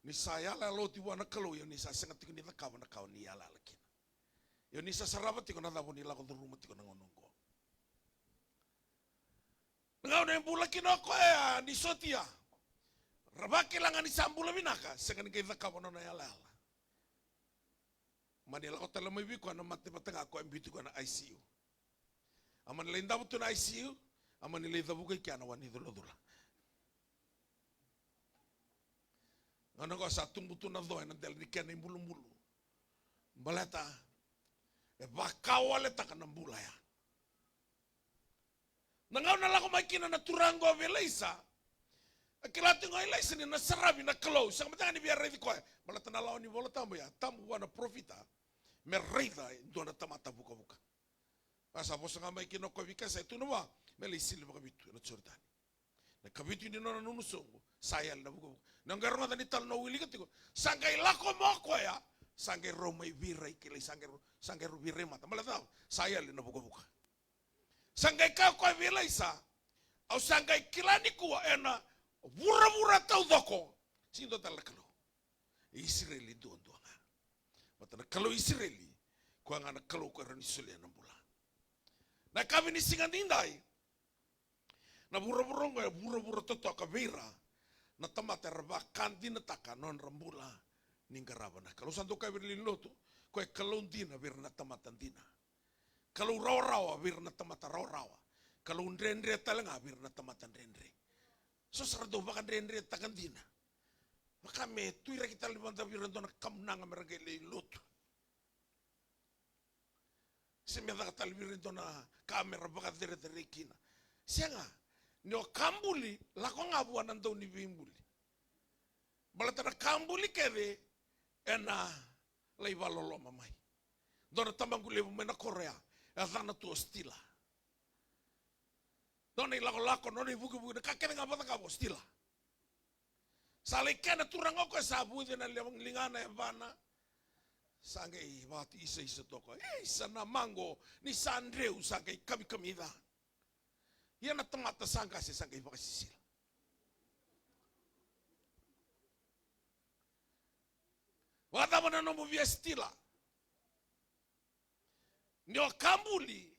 ni sa yalayala oti vua na Kalou, ia ni sa sega tiko ni cakava na ka o ni yalayala kina. Ia ni sa sarava tiko na cava o ni lako curuma tiko na gauna oqo. Na gauna e bula kina o koya, ni sotia. Ra vakila ga ni sa bula vinaka, sega ni qai cakava na nona yalayala. Mani lako tale mai vei koya na mate vata ga, koya e biuti koya na I C U. A mani lai davo tu na I C U, a mani lai cavuka i kea na wa ni culacula. Gauna qo sa tubu tu na co ena dela ni kena ibulubulu. Baleta e vakawaletaka na bula ya. Na gauna lako mai kina na turaga qo vei Ilaisa, a kila tiko o Ilaisa ni na saravi na Kalou, sega mada ga ni via raici koya. Baleta na lawa ni Vola Tabu ya, tabu vua na parofita me raica e dua na tamata vukavuka. A sa vosa ga mai kina o koya vei koya, sa e tukuna vua me lai sili vakavitu ena Joritani. Na ikavitu ni nona nunu soqo, sa yali na vukavuka. Na qai rogoca ni talanoa wilika tiko, sa qai lako mai o koya, sa qai rau mai virai kilai, sa qai rau, sa qai rau virai mata. Baleta sa yali na vukavuka. Sa qai kaya o koya vei Ilaisa, au sa qai kila nikua ena vuravura taucoko, sega ni dua tale na Kalou. Isireli duadua ga. Baleta na Kalou Isireli, koya ga na Kalou koya rawa ni solia na bula. Na yakavi ni siga daidai, na vuravura oqo e vuravura totoka vei ira na tamata era vakadinataka na nodra bula ni qarava na Kalou. Sa dau kaya vei ira na lewe ni lotu, koya e Kalou dina vei ira na tamata dina. Kalou rawarawa vei ira na tamata rawarawa. Kalou dredre tale ga vei ira na tamata dredre. So sa ra dau vakadredretaka dina. Vaka me tuiraki tale mada vei ira e dua na kamunaga me ra qai lai lotu. Se me caka tale vei ira e dua na ka me ra vakacerecerei kina. Sega, ni o ka buli, lako ga vua na dau ni veibuli. Baleta na ka buli kece ena lai vakaloloma mai. Dua na tamaqu levu mai na koro ya, e yacana tu o Stila. Nona ilakolako, nona ivukivuki, na ka kece ga vakacakava o Stila. Sa lai kena turaga o koya, sa vuci na ligana e yavana. Sa qai vakaisaisa toka. Ei, sa na maqo, ni sa dreu, sa qai kamikamica. Ia na tamata sa qase, sa qai vakasisila. Vakacava na nomu via Stila? Ni o ka buli,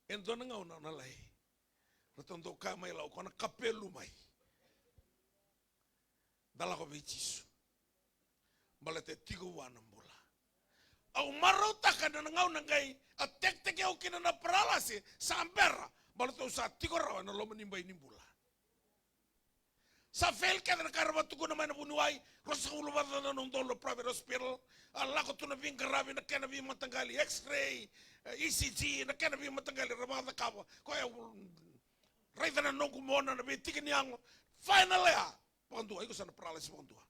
e dua na gauna o na lai. Ratou dau kaya mai Lau, ko na kapelu mai. Da lako vei Jisu. Baleta e tiko vua na bula. Au marautaka na gauna qai a tekiteki au kina na paralasi, sa bera. Baleta au sa tiko rawa ena loma ni bai ni bula. Sa fail kece na ka era vakatukuna mai na vuniwai, ruasagavulu vakacaca na udolu na private hospital, a lako tu na veiqaravi, na kena veimataqali X-ray, e, E C G, na kena veimataqali era vakacakava. Koya, raica na noqu mona, na veitiki ni yago. Finally, a, vakadua, iko sa na paralysis vakadua.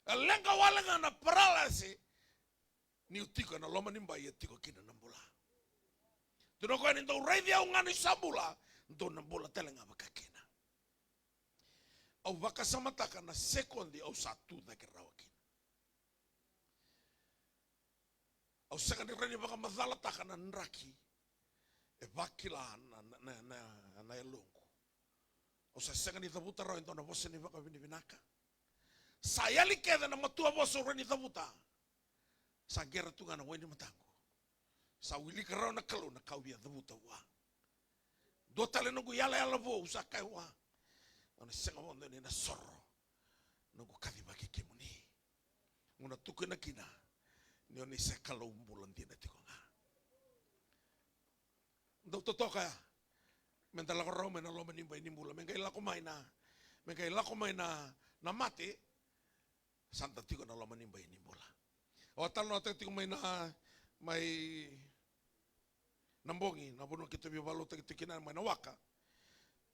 E leqa wale ga na paralysis, niu tiko ena loma ni bai e tiko kina na bula. Tukuna o koya ni dou raici au ga ni sa bula, dou na bula tale ga vaka kina. Au vakasamataka na sekodi au sa tu cake rawa kina. Au sega ni rawa ni vakamacalataka na draki e vakila na, na, na, na, na yaloqu. Au sa sega ni cavuta rawa e dua na vosa ni vakavinavinaka. Sa yali kece na matua vosa au rawa ni cavuta. Sa qera tu ga na wai ni mataqu. Sa wilika rawa na Kalou na ka au via cavuta vua. Dua tale noqu yalayala vou, au sa kaya vua, au na sega vakadua ni na soro noqu kacivaki kemuni. Au na tukuna kina ni o ni se Kalou bula dina tiko ga. Dau totoka ya. Me da lako rawa mai na loma ni bai ni bula. Me qai lako mai na, me qai lako mai na, na mate. Sa da tiko na loma ni bai ni bula. Au a talanoataka tiko mai na, mai na bogi, na vanua keitou veivakalotutaki tiko kina mai na waka.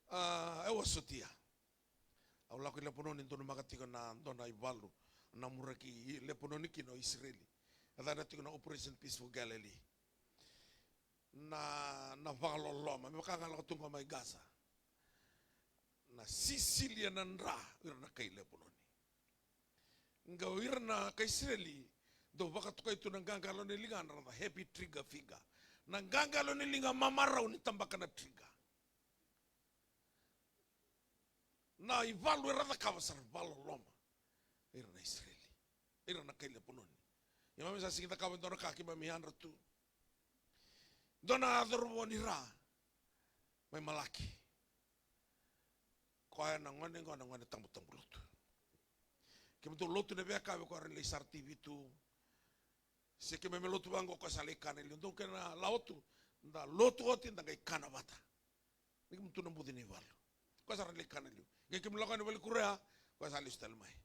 A, au a sotia. Au lako i Lepanoni, donumaka tiko na dua na ivalu, na muraki i Lepanoni kina o Isireli. E yacana tiko na Operation Peaceful Galilee. Na, na vakaloloma, me vaka ga lako tu ga mai Gaza. Na sisilia na dra, o ira na kai Lepanoni. Qo ira na kai Isireli, dau vakatokai tu na qaqalo ni ligana, na happy trigger finger. Na qaqalo ni liga mamarau ni tabaka na triga. Na ivalu era cakava sa ra vakaloloma ira na Isireli, ira na kai Lepanoni. Ia keimami sa sega ni cakava e dua na ka, keimami yadra tu. Dua na cauravou ni ra mai Malaki. Koya na gone qo na gone tabutabu lotu. Keimatou lotu na veiyakavi, koya rawa ni lai sara T V tu. Se keimami lotu vaqo, koya sa lai kana e liu. Dou kena lawa tu, da lotu oti, da qai kana vata. Ni keimami tu na buci ni valu, koya sa rawa ni lai kana e liu. Qai keimami lako yani vale kura ya, koya sa lesu tale mai.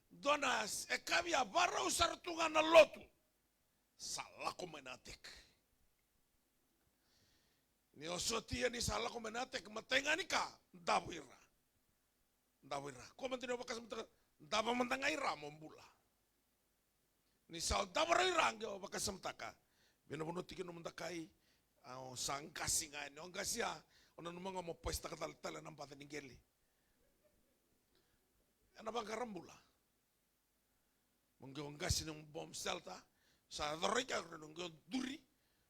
Dua na s-, e kavi a varau sara tu ga na lotu. Sa lako mai na attack. Ni o sotia ni sa lako mai na attack, matai ga ni ka, davo ira. Davo ira. Ko mada ni o vakasamataka, davo mada ga ira mo bula. Ni sa o davo ira, qai o vakasamataka. Vei na vanua tiko nomu dakai, a, o sa qasi ga yani, o qasi ya, o nanuma ga mo paisitaka tale, tale na baca ni qele. Ena vaqara bula. Mo qai o qasi na bomb shelter, sa coro i kea, o qai o duri,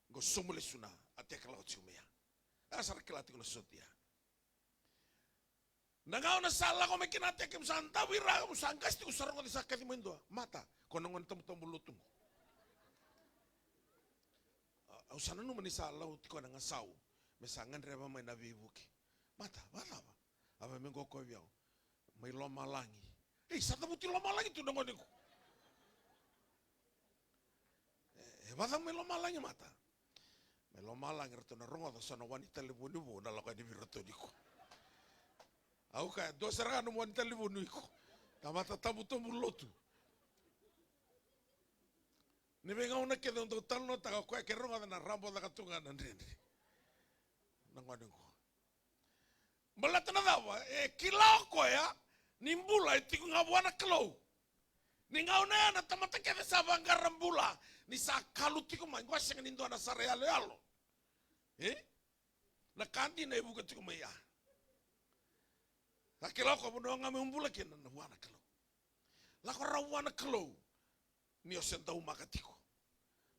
qai o sobu lesu na attack lako tiko mai ya. A sa ra kila tiko na sotia. Na gauna sa lako mai kina attack, keimami sa davo ira, keimami sa qasi tiko, sa rogoca sa kaci mai dua. Mata, ko na gone tabutabu lotu qo. A, au sa nanuma ni sa lau tiko na gasau, me sa gadreva mai na veivuke. Mata, vacava? A vei me qo ko vei au. Mai lomalagi. Ei, sa cavuti lomalagi tu na gone qo. E, e vacava mai lomalagi, mata? Mai lomalagi ratou na rogoca so na wa ni talevoni vou na lako yani vei iratou nikua. Au kaya, dua sara ga nomu wa ni talevoni iko. Tamata tabutabu lotu. Ni veigauna kece au dau talanoataka o koya ke rogoca na rabo caka tu ga na dredre. Na gone qo. Baleta na cava? E kila o koya ni bula e tiko ga vua na Kalou. Ni gauna ya na tamata kece sa vaqara bula, ni sa kalu tiko mai, qo a sega ni dua na sara yaloyalo. E? Na ka dina e vuka tiko mai ya. Sa kila o koya vanua ga meu bula kina na vua na Kalou. Lako rawa vua na Kalou. Ni o se daumaka tiko.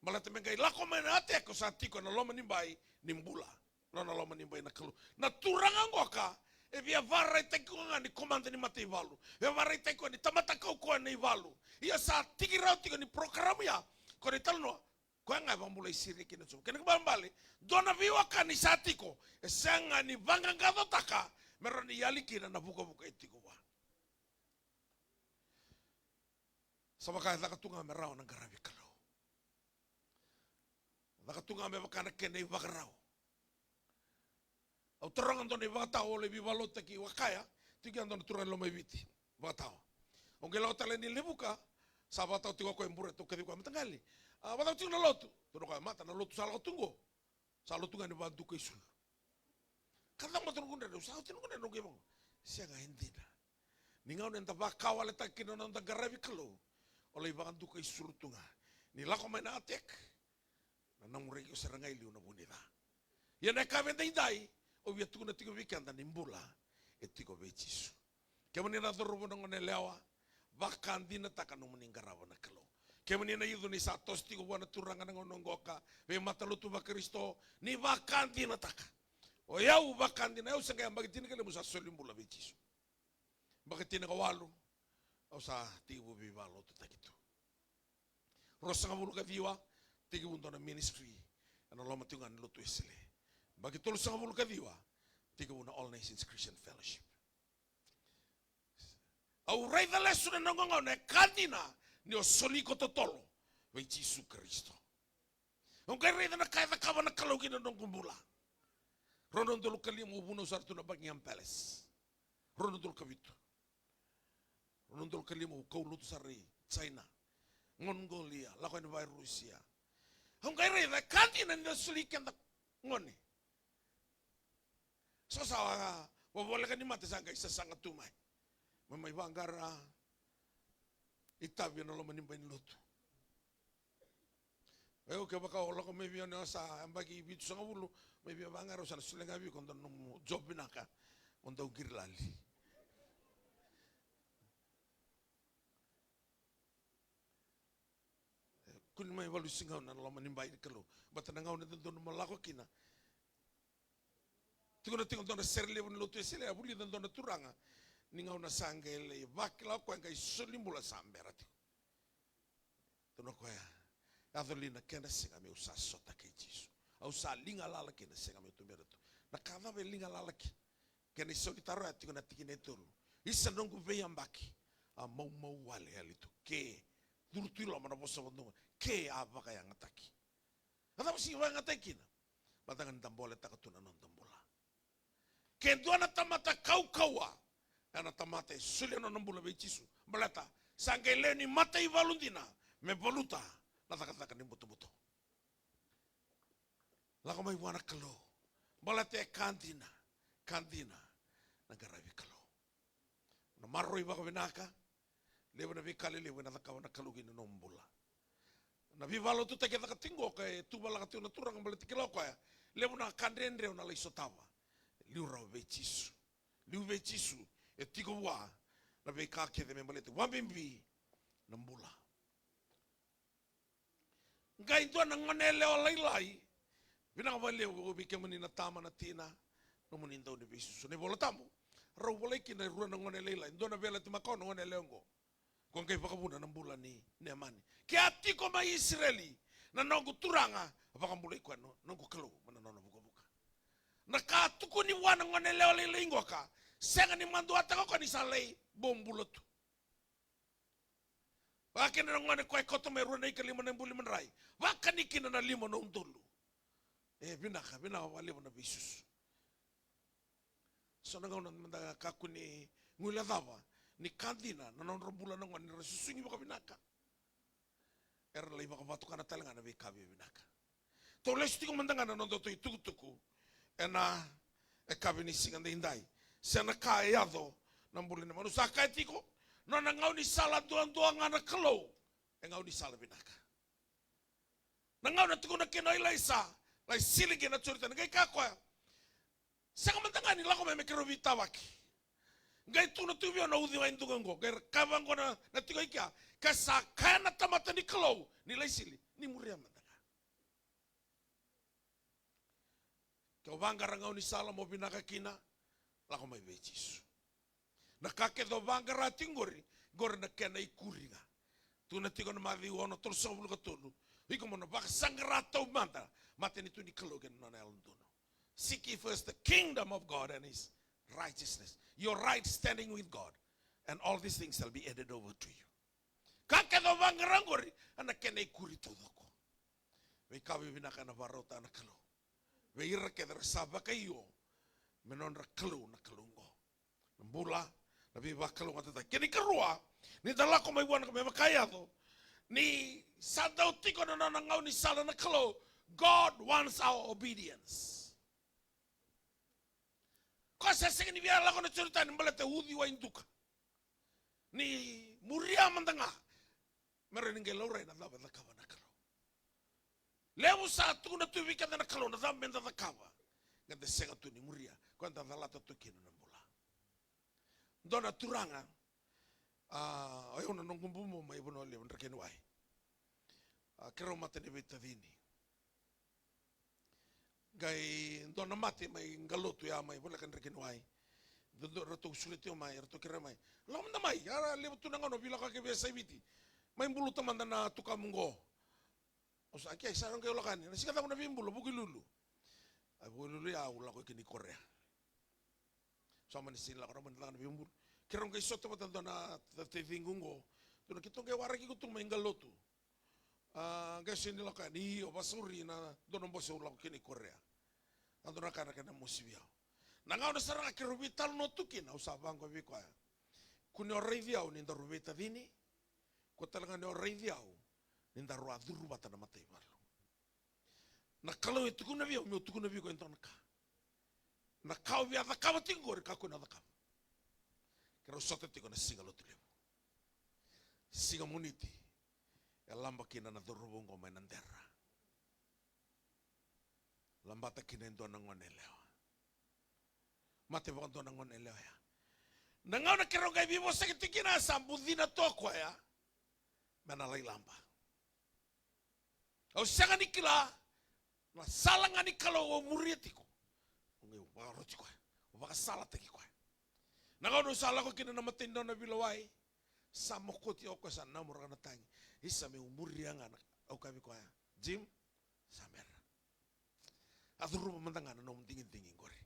Baleta me qai lako mai na attack, o sa tiko ena loma ni bai ni bula. Nona loma ni bai na Kalou. Na turaga qoka, e via vakaraitaki koya ga ni komada ni mataivalu. E via vakaraitaki koya ni tamata kaukauwa ena ivalu. Ia sa tiki rawa tiko ni program ya, ko na italanoa, koya ga e vakabulai Siria kina Jiova. Kena ibalebale, dua na veiwekani sa tiko, e sega ni vaqaqacotaka me rawa ni yali kina na vukavuka e tiko vua. Sa vaka e caka tu ga me rawa na qaravi Kalou. Caka tu ga me vaka na kena ivakarau. Au taroga dua na ivakatawa, au lai veivakalotutaki vakakaya, tiko ya dua na turaga ni Lomaiviti, vakatawa. Au qai lako tale ni Levuka, sa vakatawa tiko o koya e Bureti, au kacivi koya, mataqali, a, vakatawa tiko na lotu. Tukuna o koya, mata, na lotu sa lako tu qo. Sa lotu ga ni vakaduka isulu. Ka cava mata noqu dredre, au sa oti noqu dredre, noqu ivako. Sega, e dina. Ni gauna eda vakawaletaka kina na noda qaravi Kalou, o lai vakaduka isulu tu ga. Ni lako mai na attack, na namurai o sara ga i liu na vu ni ca. Ia na yakavi edaidai, au via tukuna tiko vei keda ni bula e tiko vei Jisu. Kemuni na cauravou, na goneyalewa, vakadinataka nomuni qarava na Kalou. Kemuni na youth, ni sa toso tiko vua na Turaga na gauna qoka, veimatalotu vaKarisito, ni vakadinataka. O yau vakadina, o yau sa qai yabaki tinikalima sa soli bula vei Jisu. Yabaki tinikawalu, au sa tekivu veivakalotutaki tu. Ruasagavulu ka ciwa, tekivu dua na ministry ena loma tiko ga ni Lotu Wesele. Yabaki tolusagavulu ka ciwa, tekivu na All Nations Christian Fellowship. Au raica lesu na noqu gauna e ka dina ni o soli iko totolo vei Jisu Karisito. Au qai raica na ka e cakava na Kalou ki na noqu bula. Rua na udolu ka lima au vunau sara tu na Buckingham Palace. Rua na udolu ka vitu. Rua na udolu ka lima au kau lotu sara i China, Mongolia, lako yani vaka Rusia. Au qai raica e ka dina ni da soli keda gone. So sa, a, vovoleka ni mate sa qai sasaga tu mai. Mai, mai vaqara itavi ena loma ni bai ni lotu. Io, kevaka o lako mai vei au ni o sa yabaki vitusagavulu, mai via vaqara, au sa na solia ga vei iko dua nomu job vinaka, mo dau qiri lali. Kua ni mai valusi gauna na loma ni bai ni Kalou. Baleta na gauna e dodonu mo lako kina. Tiko na tiko dua na sere levu ni lotu Wesele, a vulica dua na turaga. Ni gauna sa qai lai vakila o koya qai soli bula sa bera tiko. Tukuna o koya, yaco li na kena sega meu sa sota kei Jisu. Au sa liga lala kina, sega meu tubera tu. Na ka cava e liga lala kina? Kena isaunitaro ya tiko na tikina e tolu. Isa noqu veiyabaki, a maumau wale yali tu. Ke curu tu i loma na vosa vakadua, ke a vakayagataki. A cava sega ni vakayagataki kina? Baleta ga ni da boletaka tu na noda bula. Ke dua na tamata kaukauwa, ena tamata e solia na nona bula vei Jisu. Baleta sa qai lewe ni mataivalu dina me valuta na cakacaka ni butobuto. Lako mai vua na Kalou. Baleta e ka dina, ka dina na qaravi Kalou. Na maroroi vakavinaka, levu na veika lelevu ena cakava na Kalou kina nomu bula. Na veivakalotutaki e caka tiko qo, ka e tuvalaka tiko na turaga baleta kila o koya, levu na ka dredre o na lai sotava. Liu rawa vei Jisu. Liu vei Jisu, e tiko vua na veika kece me baleta, vakabibi na bula. Qai dua na gone yalewa lailai. Vinaka vakalevu vei kemuni na tama, na tina, nomuni dau ni veisusu. Na iVola Tabu, rau volai kina e rua na gone lailai. Dua na veiyalayalati makawa na gone yalewa oqo. Ko qai vakavuna na bula ni Neamani. Ke a tiko mai Isireli na noqu Turaga, vakabulai koya na noqu Kalou mai na nona vukavuka. Na ka a tukuni vua na gone yalewa lailai qoka, sega ni maduataka o koya ni sa lai bobula tu. Vakakina na gone koya e koto mai rua na ika lima na ibuli madrai. Vakani kina na lima na udolu. E vinaka, vinaka vakalevu na veisusu. So na gauna meda kakua ni guilecava ni ka dina na nodra bula na gone, ni ra susugi vakavinaka, era lai vakavatukana tale ga na veika viavinaka. Tou lesu tiko mada ga na noda tou itukutuku ena yakavi ni siga daidai. Se na ka e yaco na bula ni manu, sa kaya tiko, nona gaunisala duadua ga na Kalou e gaunisala vinaka. Na gauna tukuna kina o Ilaisa, lai sili kina na Joritani, qai kaya o koya, sega mada ga ni lako mai me keirau veitavaki. Qai tukuna tu vei au na uciwai duka oqo, qai kaya vaqo na, na tiko i kea, ke sa kaya na tamata ni Kalou ni lai sili, ni muria mada ga. Ke o vaqara gaunisala mo vinaka kina, lako mai vei Jisu. Na ka kece o vaqara tiko qori, qori na kena ikuri ga. Tukuna tiko na Maciu ono tolusagavulu ka tolu, iko mo na vakasaqara taumada matanitu ni Kalou kei na nona yalododonu. Seek ye first the kingdom of God and his righteousness, your right standing with God, and all these things shall be added over to you. Ka kece o vaqara qori, a na kena ikuri taucoko. Veika vivinaka ena vakarautaka na Kalou vei ira kece era sa vakaio me nodra Kalou na Kalou oqo. Na bula, na veivakalougatataki. Kena ikarua, ni da lako mai vua na Kalou me vaka e yaco, ni sa dau tiko na nona gaunisala na Kalou. God wants our obedience. Ko sa sega ni via lako na Joritani baleta uciwai duka. Ni muria mada ga. Me rawa ni qai laurai na cava e cakava na Kalou. Levu sa tukuna tu vei keda na Kalou na cava meda cakava, qai da sega tu ni muria, koya da calata tu kina na bula. Dua na turaga, a, o yau na noqu bubu mai Vanua Levu, Drekeniwai. A, keirau mata ni veitacini. Qai dua na mate mai Qalotu ya mai voleka Drekeniwai. Dodonu ratou solia tiko mai, ratou kerea mai, lako mada mai, a levu tu na gauna o veilakoyaki vei Saiviti. Mai buluta mada na tukamu qo. Au sa, okay, sa qai lako yani. Na siga cava na veibulu, Vukelulu. A Vukelulu ya au lako kina i Korea. Sa mani sega ni lako, ra mani caka na veibulu. Keirau qai sota vata dua na tacitiqiu qo. Dua na keitou qai waraki iko tu mai Qalotu. A, qai sega ni lako yani, io, vakasauri na dua na bose au lako kina i Korea. A dua na ka na kena mosi vei au. Na gauna sara ga keirau veitalanoa tu kina, au sa vaqo vei koya. Kua ni o raici au ni daru veitacini. Kua tale ga ni o raici au ni daru a curu vata na mataivalu. Na Kalou e tukuna vei au meu tukuna vei iko e dua na ka. Na ka o via cakava tiko qori, kakua ni o cakava. Keirau sota tiko na siga Lotulevu. Siga Moniti, e laba kina na cauravou qo mai Nadera. Labata kina e dua na gone yalewa. Mate vakadua na gone yalewa ya. Na gauna keirau qai veivosaki tiko kina, sa bucina tu o koya me na lai laba. Au sega ni kila na sala ga ni Kalou au muria tiko. Au qai vakaroti koya, au vakasalataki koya. Na gauna au sa lako kina na matai ni nona veilewai, sa mokoti o koya, sa namuraka na tagi. Isa, meu muria ga na, au kaya vei koya, Jim, sa mera. A curuma mada ga na nomu digidigi qori.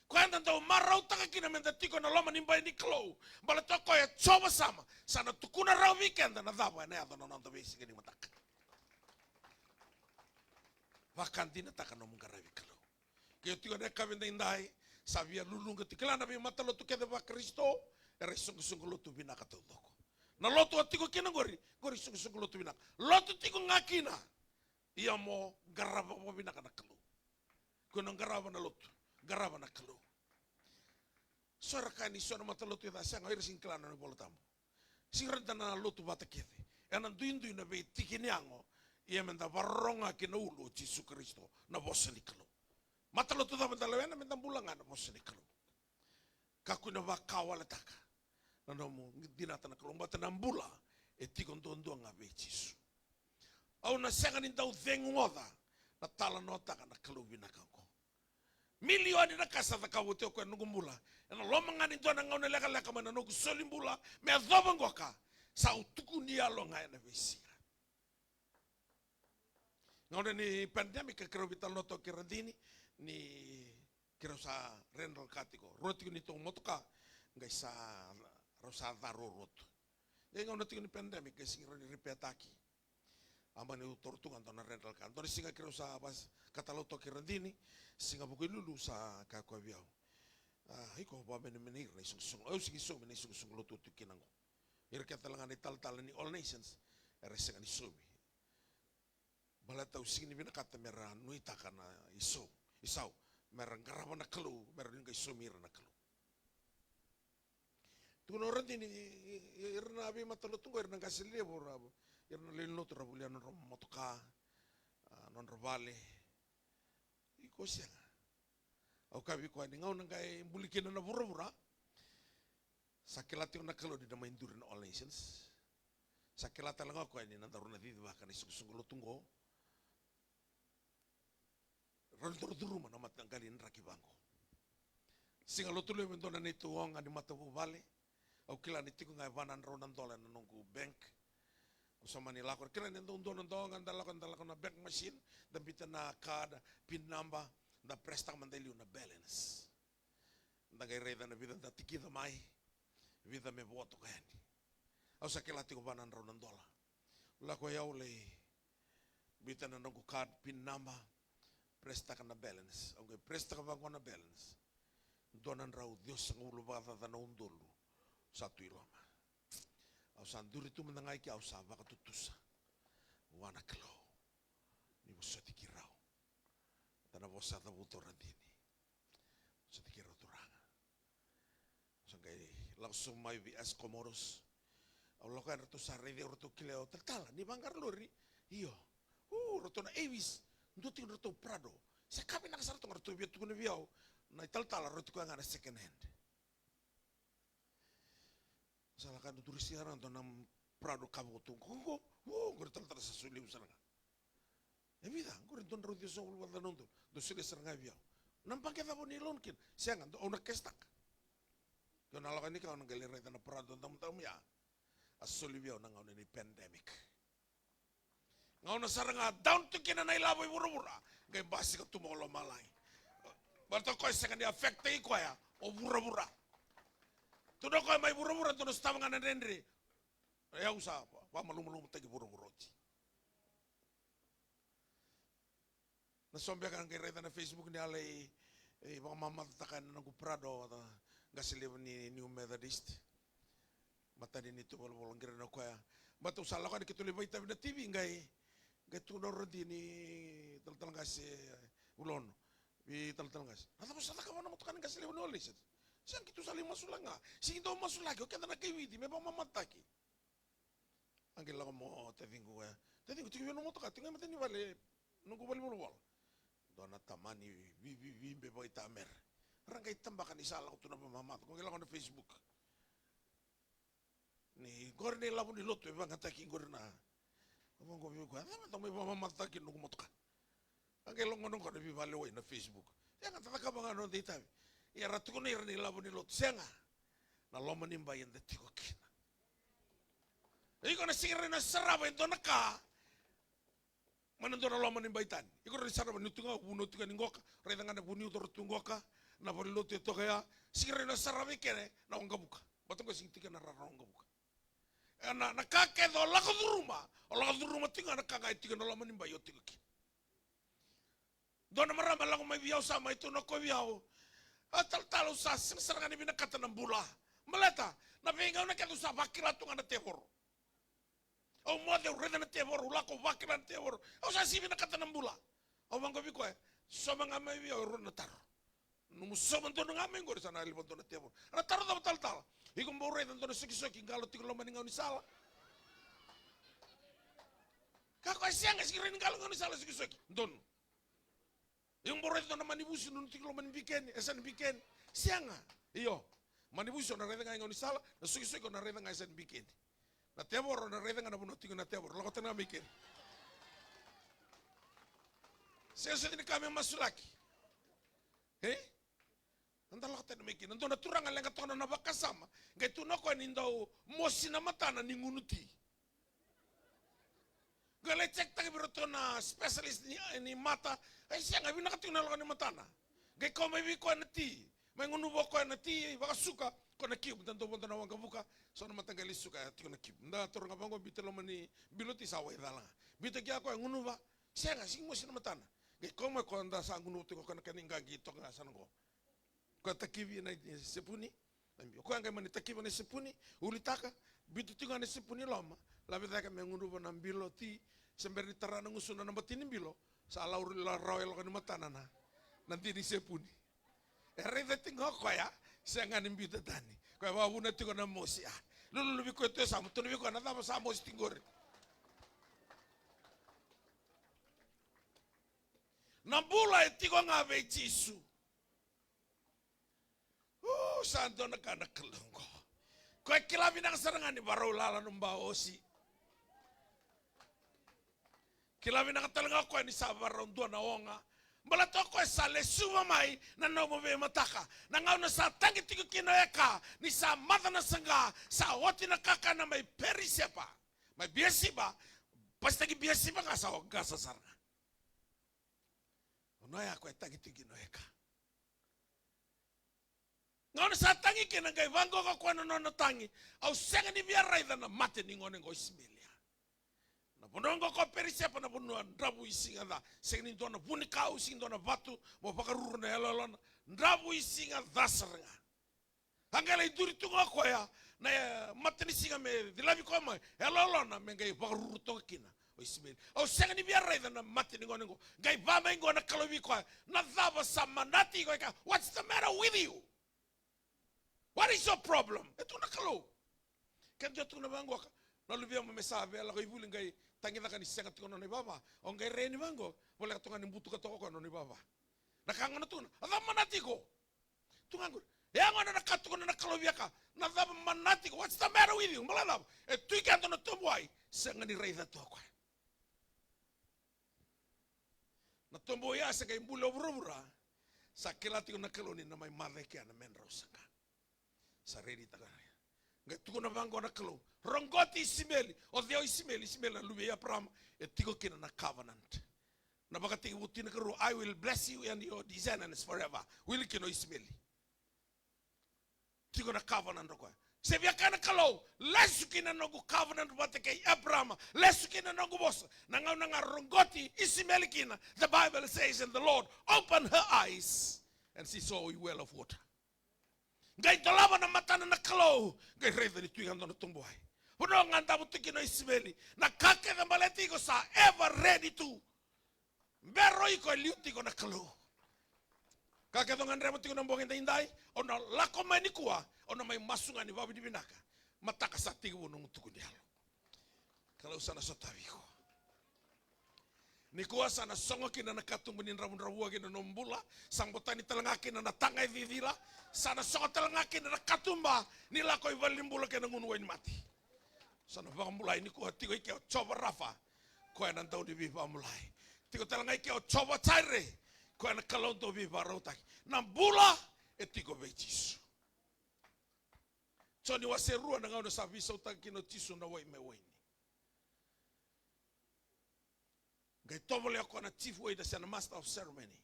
Koya eda dau marautaka kina meda tiko ena loma ni bai ni Kalou. Baleta o koya Jiova Sama, sa na tukuna rawa vei keda na cava ena yaco na noda veisiga ni mataka. Vakadinataka nomu qaravi Kalou. Ke o tiko ena yakavi edaidai, sa via luluqa tiko. Kila na veimatalotu kece vaKarisito era isoqosoqo lotu vinaka taucoko. Na lotu o tiko kina qori, qori isoqosoqo lotu vinaka. Lotu tiko ga kina. Ia mo qarava vakavinaka na Kalou. Ko na qarava na lotu, qarava na Kalou. So era kaya ni so na matalotu e ca, sega, o ira sega ni kila na iVola Tabu. Sega ni rawa ni da na lotu vata kece. Ena duidui na veitiki ni yago, ia meda vakarorogo ga ki na ulu o Jisu Karisito, na vosa ni Kalou. Matalotu cava da lewena, meda bula ga na vosa ni Kalou. Kakua ni vakawaletaka na nomu dinata na Kalou, baleta na bula e tiko duadua ga vei Jisu. Au na sega ni dau cegu oca na talanoataka na Kalou vinaka oqo. Milioni na ka sa cakava oti o koya ena noqu bula. Ena loma ga ni dua na gauna lekaleka mai na noqu soli bula me yacova qoka, sa au tukuni yalo ga ena veisiga. Gauna ni pandemic, keirau veitalanoa toka kei Radini, ni keirau sa rental car tiko. Rua tiko neitou motoka, qai sa, rau sa ca ruarua tu. Qai gauna tiko ni pandemic, qai sega ni rawa ni repair taki. A mani au toro tu ga dua na rental car. Dua na siga keirau sa vas-, katalau toka kei Radini, siga Vukelulu sa kaya koya vei au. A, iko vakamenemenei ira na isoqosoqo. Au sega ni saumi na isoqosoqo lotu tu kina qo. Ira kece tale ga na italatala ni All Nations, era sega ni saumi. Baleta au sega ni vinakata mera nuitaka na isau, isau, mera qarava na Kalou, mera nuiqai saumi ira na Kalou. Tukuna o Radini, i, i, ira na veimatalotu qo, ira na qase levu, ra, ira na lewe ni lotu, ra volia nodra motoka, a, nodra vale. Iko sega. Au kaya vei koya ni gauna qai buli kina na vuravura, sa kila tiko na Kalou ni na mai duri na All Nations. Sa kila tale ga o koya ni na daru na cicivaka na isoqosoqo lotu qo. Rau ni daru curuma na mataqali draki vaqo. Siga Lotulevu e dua na neitou oga ni matavuvale. Au kila ni tiko ga e va na drau na dola ena noqu bank. Au sa mani lako, kila ni dau dua na dola ga da lako, da lako na bank machine, da biuta na card, pin number, da press taka mada e liu na balance. Da qai raica na vica da tikica mai, vica me vo toka yani. Au sa kila tiko va na drau na dola. Lako i au lai biuta na noqu card pin number, press taka na balance. Au qai press taka vaqo na balance. Dua na drau ciwasagavulu vakacaca na udolu sa tu i loma. Au sa duri tu mada ga i ke, au sa vakatutusa vua na Kalou. Ni vosoti keirau. Da na vosa cavuta o Radini. Vosoti keirau Turaga. Sa qai lako sobu mai vei As Comoros. Au lako yani, ratou sa raici au, ratou kilai au, talatala, ni vaqara lori? Io. U, ratou na Avis, dua tiko na ratou Prado. Se ka vinaka sara toka, ratou via tukuna vei au na italatala, ratou tiko ga na second hand. Sa lako yani, ratou risi sara ga dua na Prado ka vakaoqo, qo, qo, u, qori talatala sa solia au sara ga. E vica, qori dua na drau ciwasagavulu vakacaca na udolu. Dou solia sara ga vei au. Na baqe cava o ni loan kina? Sega, dou, au na cash taka. Ke au na lako yani kea, au na qai lai raica na Prado damudamu ya. A soli vei au na gauna ni pandemic. Gauna sara ga down tu kina na ilavo i vuravura, qai basika tu mai o lomalagi. Baleta o koya sega ni affect-taki koya o vuravura. Tukuna o koya mai vuravura, dou na sotava ga na dredre. E, au sa va-, vakamalumalumutaki vuravura oti. Na so beka qai raica na Facebook ni a lai, e, vakamamatataka na noqu Prado, na qase levu ni New Methodist. Matani ni tu volavola qirana o koya. Baleta au sa lako yani keitou lai vakaitavi na T V, qai, qai tukuna o Radini, talatala qase, Vulono. Vei talatala qase. Na cava sa cakava na motoka ni qase levu ni All Nations? Sega, keitou sa lai masulaki ga. Sega ni dau masulaki, o keda na kai Viti, me vakamamatataki. A qai lako mai o taciqu, e. Taciqu, tiko vei au na motoka? Tiko ga e matanivale, noqu valenivolavola. Dua na tamani vi, vi, vi, veibe vakaitamera. Ra qai tabaka ni sa lako tu na vakamamata. Ko qai lako na Facebook. Ni qori na ilavo ni lotu e vagataki qori na, Au vaqo vei koya, cava dau mai vakamamacataka kina noqu motoka? A qai logona qo na veivalewai na Facebook. Sega, da cakava ga na noda itavi. Ia ra tukuna ira na ilavo ni lotu, sega. Na loma ni bai eda tiko kina. Iko na sega ni rawa ni sarava e dua na ka mai na dua na loma ni bai tani. Iko rawa ni sarava ni tu ga, vunau tu ga ni qoka, raica ga na vuniuca tu qoka, na valenilotu e toka ya, sega ni rawa ni sarava i kene na waqavuka. Baleta qo sega ni tiko na rara waqavuka. E na, na ka kece o lako curuma, o lako curuma tiko ga na ka ga e tiko na loma ni bai o tiko kina. Dua na marama e lako mai vei au, sa mai tukuna o koya vei au, a talatala, au sa sega sara ga ni vinakata na bula. Baleta na veigauna kece au sa vakila tu ga na tevoro. Au moce, au raica na tevoro, au lako vakila na tevoro. Au sa sega ni vinakata na bula. Au vaqo vei koya, soma ga mai vei au e rua na taro. Nomu soma donu ga mai qori sa na levu dua na tevoro. Na taro cava talatala? Iko bau raica dua na sokisoki qalo tiko loma ni gaunisala? Ka koya sega, sega ni rawa ni qalo gaunisala sokisoki. Donu. Iko bau raica dua na manivusi nunu tiko loma ni bikeni, e sa ni bikeni? Sega. Io. Manivusi o na raica ga e gaunisala, na sokisoki o na raica ga e sa ni bikeni. Na tevoro o na raica ga na vanua tiko na tevoro. Lako tani ga mai keri. Sega soti ni ka me masulaki. E? Eda lako tani mai kina. Dua na turaga leqa toka na vakasama. Qai tukuna o koya ni dau mosi na matana ni gunu ti. Qai lai check-taki vei iratou na specialist ni, ni mata. E sega, vinaka tiko na yaloka ni matana. Qai kau mai vei koya na ti. Mai gunuva o koya na ti vakasuka, koya na kivu, da dau vodo na waqavuka, so na mata qai lai suka, ya tiko na kivu. Da taura ga vaqo, biuta loma ni bilo ti, sa waicala ga. Biuta kina o koya, gunuva, sega, sega ni mosi na matana. Qai kau mai o koya, da sa gunuva tiko o koya na kena iqaqi toka ga sa na qo. Koya takivi na isepuni, na bi-, o koya qai mani takiva na isepuni, ulitaka, biuta tiko ga na isepuni i loma, laveta cake me gunuva na bilo ti, se bera ni tara na gusuna na bati ni bilo, sa lau, lau rawa e yaloka ni matana na, na dina isepuni. E raica tiko ga o koya, sega ni biuta tani. Koya vakavuna tiko na mosi, a. Lululu vei koya tu e yasamu, tukuna vei koya na cava sa mosi tiko qori. Na bula e tiko ga vei Jisu. U, sa dua na ka na Kalou qo. Koya kila vinaka sara ga ni varau lala na baosi. Kila vinaka tale ga o koya ni sa varau dua na oga. Baleta o koya sa lesuva mai na nomu veimataka. Na gauna sa tagi tiko kina o Eka, ni sa maca na saqa, sa oti na kakana mai Perisepa, mai Biasiba, pasitaki Biasiba ga sa oqasa sara ga. O na ya koya tagi tiko kina o Eka. Gauna sa tagi kina, qai vaqo o koya na nona tagi. Au sega ni via raica na mate ni gone qo Isimeli. Na vanua qo ko Perisepa, na vanua dravuisiga ca. Sega ni dua na vunikau, sega ni dua na vatu mo vakaruru na yaloyalona. Dravuisiga ca sara ga. A qai lai duri tu ga o koya na, e, matanisiga me cilavi koya mai, e yaloyalona me qai vakaruru toka kina o Isimeli. Au sega ni via raica na mate ni gone qo. Qai va mai qo na Kalou vei koya, na cava sa manati iko e ka? What's the matter with you? What is your problem? E tukuna na Kalou. Ke dua tukuna vaqoka, na luvemu me sa via lako i vuli qai tagicaka ni sega tiko na nona ivava. O qai reni vaqo, voleka toka ni butuka toka o koya na nona ivava. Na ka gona tukuna, a cava manati iko? Tu ga qori. E a gona na ka tukuna na Kalou vei Eka. Na cava manati iko? What's the matter with you? Bala cava? E tu i ke dua na toboai. Sega ni raica tu o koya. Na toboai ya se qai buli o vuravura. Sa kila tiko na Kalou ni na mai maca i kea na medrau saqa. Sa redi taka. Qai tukuna vaqo na Kalou. Roqoti Isimeli. O cei o Isimeli? Isimeli na luve i Eparama. E tiko kina na covenant. Na Vakatekivu tinikarua, I will bless you and your descendants forever. Wili kina o Isimeli. Tiko na covenant o koya. Se via kaya na Kalou, lesu kina noqu covenant vata kei Eparama, lesu kina noqu vosa. Na gauna ga roqoti Isimeli kina, the Bible says, and the Lord open her eyes, and she saw a well of water. Qai dolava na matana na Kalou, qai raica ni tu i ke dua na toboai. Vanua ga davo tu kina o Isimeli, na ka kece baleti iko sa ever ready tu. Bera o iko e liu tiko na Kalou. Ka kece o gadreva tiko na bogi edaidai, o na lako mai nikua, o na mai masu ga ni vakavinavinaka. Mataka sa tekivu nomu tuku ni yalo. Kalou sa na sotavi iko. Nikua sa na sogo kina na katuba ni dravudravuaki na nomu bula, sa botani tale ga kina na taga e cicila, sa na sogo tale ga kina na katuba ni lako i valenibula kei na gunu wainimate. Sa na vakabulai nikua tiko i ke o Jiova Rafa. koya na dau ni veivamulai. Tiko tale ga i ke o Jehovah Jireh, koya na Kalou dau veivakarautaki. Na bula e tiko vei Jisu. Joni wase rua, na gauna sa veisautaka kina o Jisu na wai me waini. Qai tovolea o koya na chief waiter se na master of ceremony.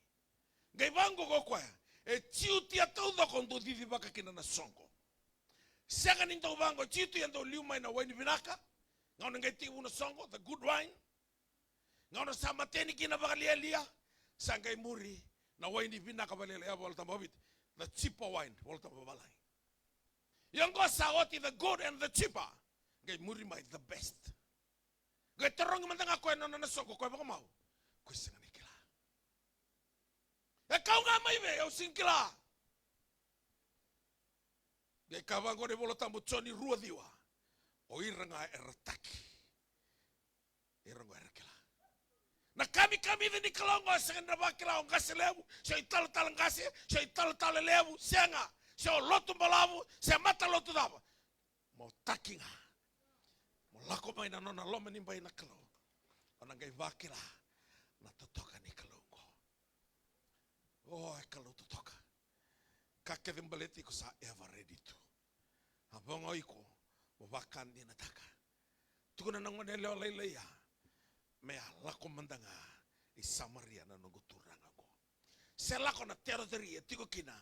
Qai vaqo ko koya, e jiutia taucoko dou cicivaka kina na soqo. Sega ni dou vaqo, jiutia dou liu mai na waini vinaka. Gauna qai tekivu na soqo, the good wine. Gauna sa mateni kina vakalialia, sa qai muri na waini vinaka vakalialia, Vola Tabu vakaviti, the cheaper wine, Vola Tabu vavalagi. Ia oqo sa oti the good and the cheaper, qai muri mai the best. Qai tarogi mada ga koya na nona soqo, koya vakamau, koya sega ni kila. E kau ga mai vei, au sega ni kila. Qai kaya vaqo na iVola Tabu, Joni rua ciwa, o ira ga era taki, ira qo era kila. Na kamikamica ni Kalou qo e sega ni na vakila o qase levu, se o italatala qase, se o italatala levu, sega, se o lotu balavu, se matalotu cava. Mo taki ga. Mo lako mai na nona loma ni bai na Kalou. O na qai vakila na totoka ni Kalou qo. O, e Kalou totoka. Ka kece baleti iko sa ever ready tu. A voga o iko mo vakadinataka. Tukuna na gone yalewa lailai ya, me a lako mada ga i Samaria na noqu Turaga qo. Se lako na territory e tiko kina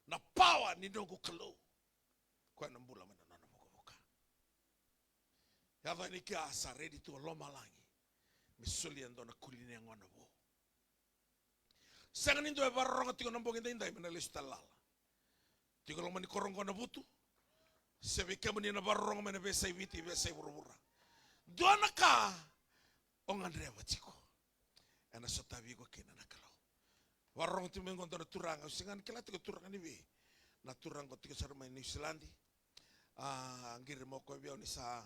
na power ni noqu Kalou. Koya na bula mai na nona vukavuka. Yaco yani kea sa ready tu o lomalagi me solia e dua na kuli ni yagona vou. Sega ni dua e vakarorogo tiko na bogi daidai me na lesu tale lala. Tiko loma ni koro qo na vutu. Se vei kemuni na vakarorogo mai na veiyasai Viti, veiyasai vuravura. Dua na ka o gadreva tiko. Ena sotavi iko kina na Kalou. Vakarorogo tiko mai qo dua na turaga, au sega ni kila tiko turaga ni vei. Na turaga qo tiko sara mai Niusiladi. A, qiri mai o koya vei au ni sa,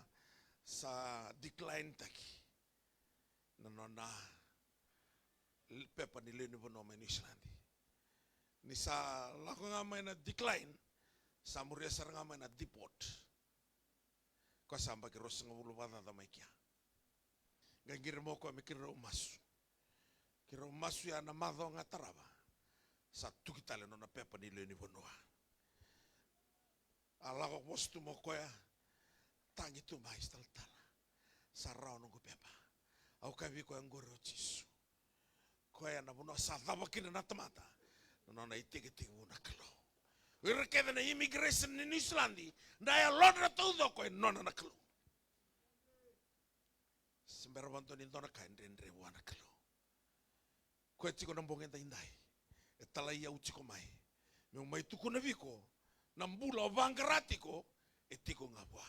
sa decline taki na nona pepa ni lewe ni vanua mai Niusiladi. Ni sa lako ga mai na decline, sa muria sara ga mai na deport. Koya sa yabaki ruasagavulu vakacaca mai kea. Qai qiri mai o koya me keirau masu. Keirau masu ya na macawa ga tarava, sa tuki tale na nona pepa ni lewe ni vanua. A lako vosa tu mai o koya, tagi tu mai, talatala, sa rawa noqu pepa. Au kaya vei koya, qori o Jisu. Koya na vanua sa cava kina na tamata na nona itekitekivu na Kalou. O ira kece na immigration ni Niusiladi, na yalodra taucoko e nona na Kalou. Se bera vakadua ni dua na ka e dredre vua na Kalou. Koya tiko na bogi daidai e talai au tiko mai meu mai tukuna vei iko, na bula o vaqara tiko e tiko ga vua.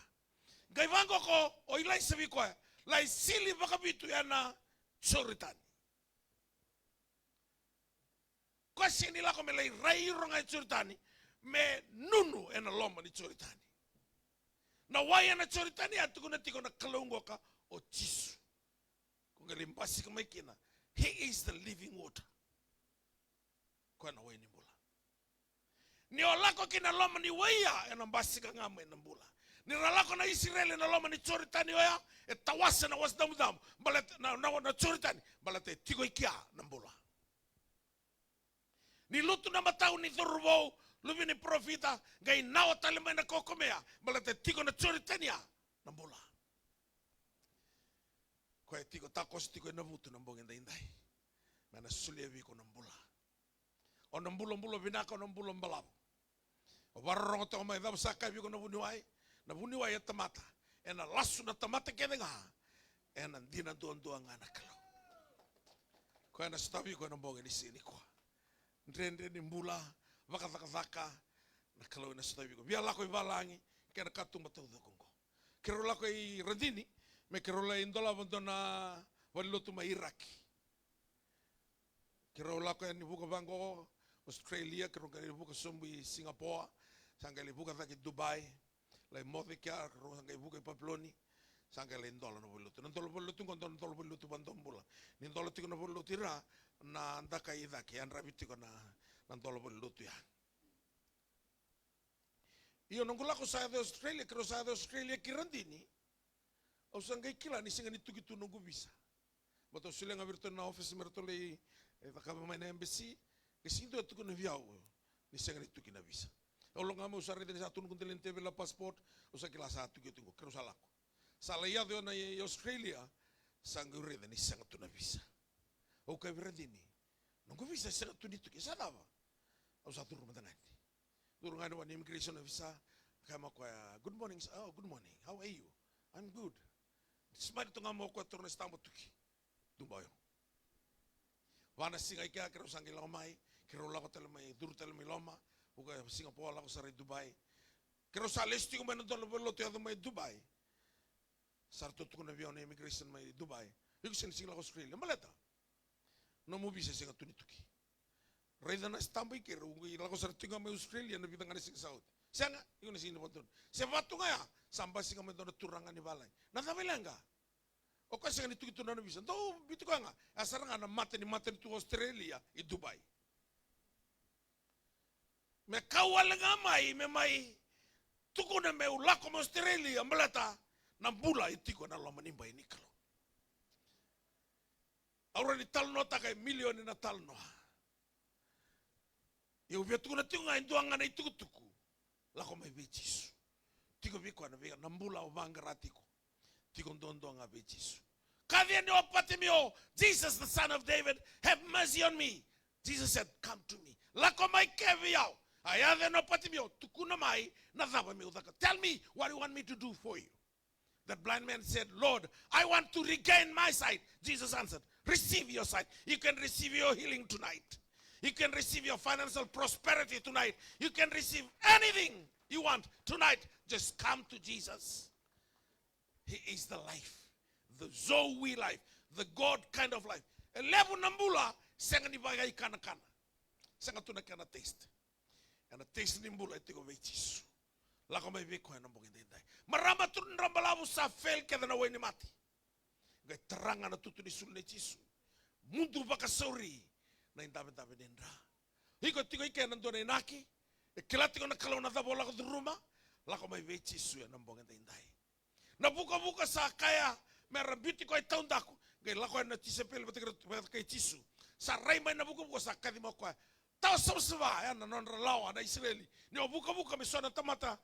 Qai vaqo ko o Ilaisa vei koya, lai sili vakavitu ena Joritani. Koya sega ni lako me lai rai iro ga e Joritani, me nunu ena loma ni Joritani. Na wai ena Joritani a tukuna tiko na Kalou qoka o Jisu. Ko qai lai basika mai kina. He is the living water. Koya na wai ni bula. Ni o lako kina loma ni wai ya, ena basika ga mai na bula. Ni ra lako na Isireli ena loma ni Joritani oya, e tawasa na Wasa Damudamu, baleta na, na, na Joritani, baleta e tiko i kea na bula. Ni lutu na matau ni cauravou, luve ni parofita, qai nawa tale mai na kaukamea, baleta e tiko na Joritani ya na bula. Koya e tiko takoso tiko ena vutu na bogi daidai. Me na solia vei iko na bula. O na bulabula vinaka, o na bula balavu. O vakarorogo toka mai, cava sa kaya vei iko na vuniwai? Na vuniwai e tamata. Ena lasu na tamata kece ga. Ena dina duadua ga na Kalou. Koya ena sotavi iko ena bogi ni siga nikua. Dredre ni bula, vakacakacaka, na Kalou ena sotavi iko. Via lako i valagi, kei na katuba taucoko oqo. Keirau lako i Radini, me keirau lai dolava dua na valenilotu mai Iraki. Keirau lako yani vuka vaqo Australia, keirau qai lai vuka sobu i Singapore, sa qai lai vuka cake i Dubai, lai moce kea, keirau sa qai vuka i Papiloni, sa qai lai dola na valenilotu. Na dola valenilotu qo, dola, dola valenilotu vakadomobula. Ni dola tiko na valenilotu i ra, na dakai i cake, yadravi tiko na, na dola valenilotu ya. Io, noqu lako sa yaco i Australia, keirau sa yaco i Australia ki Radini. Au sa qai kila ni sega ni tuki tu noqu visa. Baleta au solia ga vei iratou na office me ratou lai, e, cakava mai na embassy. Qai sega ni dua e tukuna vei au ni sega ni tuki na visa. Au lako ga mai, au sa raica ni sa tu noqu dela ni teveli na passport, au sa kila sa tuki oti qo, keirau sa lako. Sa lai yaco na i Australia, sa qai raica ni sega tu na visa. Au kaya vei Radini, noqu visa e sega tu ni tuki, sa cava? Au sa curu mada ga yani. Curu ga yani vua na immigration officer, kaya mai o koya, "Good morning, sir." "Oh, good morning. How are you?" "I'm good." Smile tu ga mai o koya, taura na stamp, tuki. Dubai. Va na siga i kea keirau sa qai lako mai, keirau lako tale mai, curu tale mai loma, vuka Singapore, lako sara i Dubai. Keirau sa lesu tiko mai na dua na valenilotu yaco mai Dubai. Sa ratou tukuna vei au na immigration mai Dubai, "Iko sega ni sega ni lako Australia. Baleta nomu visa e sega tu ni tuki. Raica na stamp i keirau, qai lako sara tiko ga mai Australia na vica ga na siga sa oti. Sega, iko na sega ni vakadodonu." Se vatu ga ya, sa basika mai dua na turaga ni valagi. "Na cava e leqa?" "O koya sega ni tuki tu na nona visa." Dou biuti koya ga. Ya sara ga na mata ni matanitu Australia i Dubai. Me kau wale ga mai, me mai tukuna meu lako mai Australia, baleta na bula e tiko ena loma ni bai ni Kalou. Au rawa ni talanoataka e milioni na talanoa. Ia au via tukuna tiko ga e dua ga na itukutuku. Lako mai vei Jisu. Tiko vei koya na vei, na bula o vaqara tiko. Tiko duadua ga vei Jisu. Kaci yani o Patimio, "Jesus, the son of David, have mercy on me." Jesus said, "Come to me." Lako mai ke vei au. A yaco yani o Patimio, tukuna mai na cava meu caka. "Tell me what you want me to do for you." That blind man said, "Lord, I want to regain my sight." Jesus answered, "Receive your sight. You can receive your healing tonight. You can receive your financial prosperity tonight. You can receive anything you want tonight. Just come to Jesus. He is the life, the Zoe life, the God kind of life." E levu na bula sega ni vakaikanakana. Sega tu na kena taste. Ena taste ni bula e tiko vei Jisu. Lako mai vei koya ena bogi daidai. Marama, turaga, balavu, sa fail kece na wainimate. Qai tara ga na tutu ni sulu nei Jisu. Mudu vakasauri na idavedave ni dra. Iko tiko i ke na dua na inaki. E kila tiko na Kalou na cava o lako curuma. Lako mai vei Jisu ena bogi daidai. Na vukavuka sa kaya me ra biuti koya i taudaku. Qai lako yani na tisaipeli vata kei, vata kei Jisu. Sa rai mai na vukavuka, sa kaci mai o koya, "Tawa savasava, ya na nodra lawa na Isireli. Ni o vukavuka me so na tamata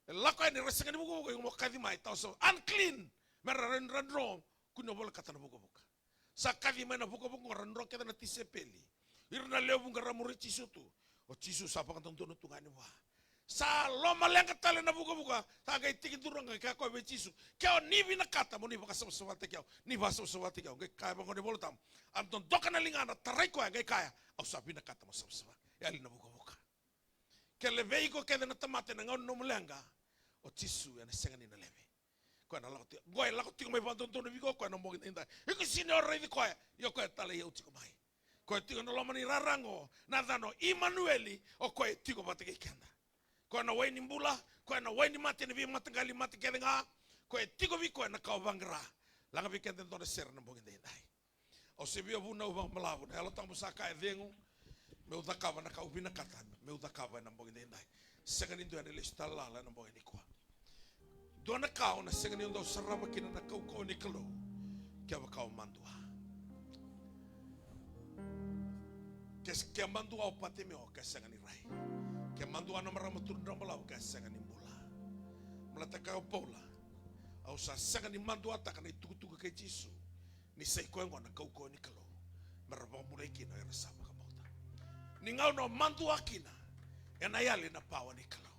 e lako yani, ra sega ni vukavuka, iko mo kaci mai, tawa savasava, unclean, me ra, ra dro, kua ni o volekata na vukavuka." Sa kaci mai na vukavuka, ra dro kece na tisaipeli. Ira na lewe vuqa ra muri Jisu tu. O Jisu sa vakadodonu tu ga yani vua. Sa lomaleqa tale na vukavuka, sa qai tekiduru ga, qai kaya o koya vei Jisu, "Ke o ni vinakata, mo ni vakasavasavataki au, ni vakasavasavataki au." Qai kaya vaqo na iVolatabu, a dodoka na ligana, tarai koya, qai kaya, "Au sa vinakata mo savasava." Yali na vukavuka. Ke levei iko kece na tamata ena gauna ni nomu leqa, o Jisu ena sega ni na leve. Koya na lako tiko, koya e lako tiko mai vakadodonu vei iko, koya na bogi daidai. Iko sega ni o raici koya, ia o koya e talai au tiko mai. Koya tiko ena loma ni rara oqo, na yacana o Imanueli, o koya e tiko vata kei keda. Koya na wai ni bula, koya na wai ni mate ena veimataqali mate kece ga, koya e tiko vei koya na ka o vaqara. Laga vei keda e dua na sere ena bogi daidai. Au se via vunau vakabalavu, na Yalo Tabu sa kaya, "Cegu, meu cakava na ka au vinakata meu cakava ena bogi daidai." Sega ni dua ena lesu tale lala ena bogi nikua. Dua na ka o na sega ni dau sarava kina na kaukauwa ni Kalou, kevaka o madua. Ke, ke madua o Patimeo, ke sega ni rai. Ke madua na marama, turaga, balavu, ke sega ni bula. Baleta kaya o Paula, "Au sa sega ni maduataka na itukutuku kei Jisu, ni sa i koya oqo na kaukauwa ni Kalou, me ra vakabulai kina o ira sa vakabauta." Ni gauna o madua kina, ena yali na pawa ni Kalou.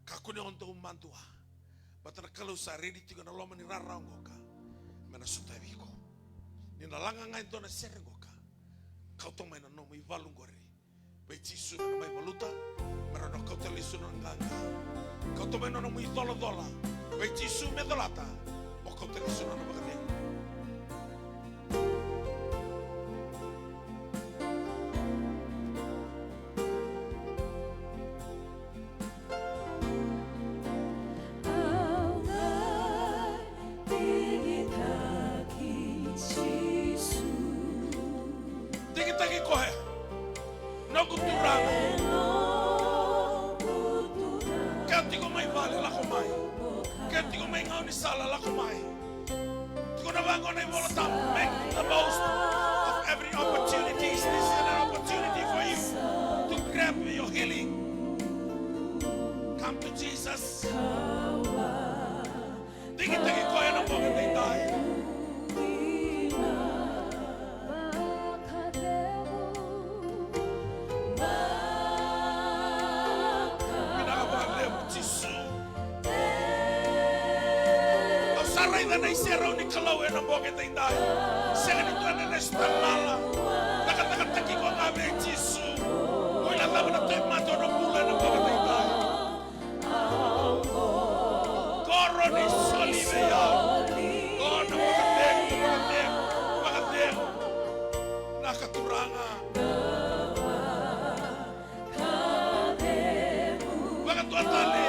Kakua ni o dau madua. Baleta na Kalou sa redi tiko ena loma ni rara oqo ka me na sotavi iko. Ni na laga ga e dua na sere oqo ka, kauta mai na nomu ivalu oqori vei Jisu, me na mai valuta, me rawa ni o kauta lesu na nona qaqa. Kauta mai na nomu icolacola vei Jisu me colata, mo kauta lesu na nona vakacegu. Au na digitaki Jisu. Digitaki koya. Noqu Turaga. Ke o tiko mai vale, lako mai. Ke o tiko mai gaunisala, lako mai. Tukuna vaqo na iVola Tabu, make the most of every opportunity. This is an opportunity for you to grab your healing. Come to Jesus. Digitaki koya ena bogi edaidai. Vinaka vakalevu Jisu. Au sa raica na iserau ni Kalou ena bogi edaidai. Sega ni dua ena lesu tale lala. Cakacakataki iko ga vei Jisu. Ko ila cava na tauvimate o na bula ena bogi edaidai. Koro ni soli vei au. Koro na vakacegu, vakacegu, vakacegu. Naka Turaga. Vakadua tale,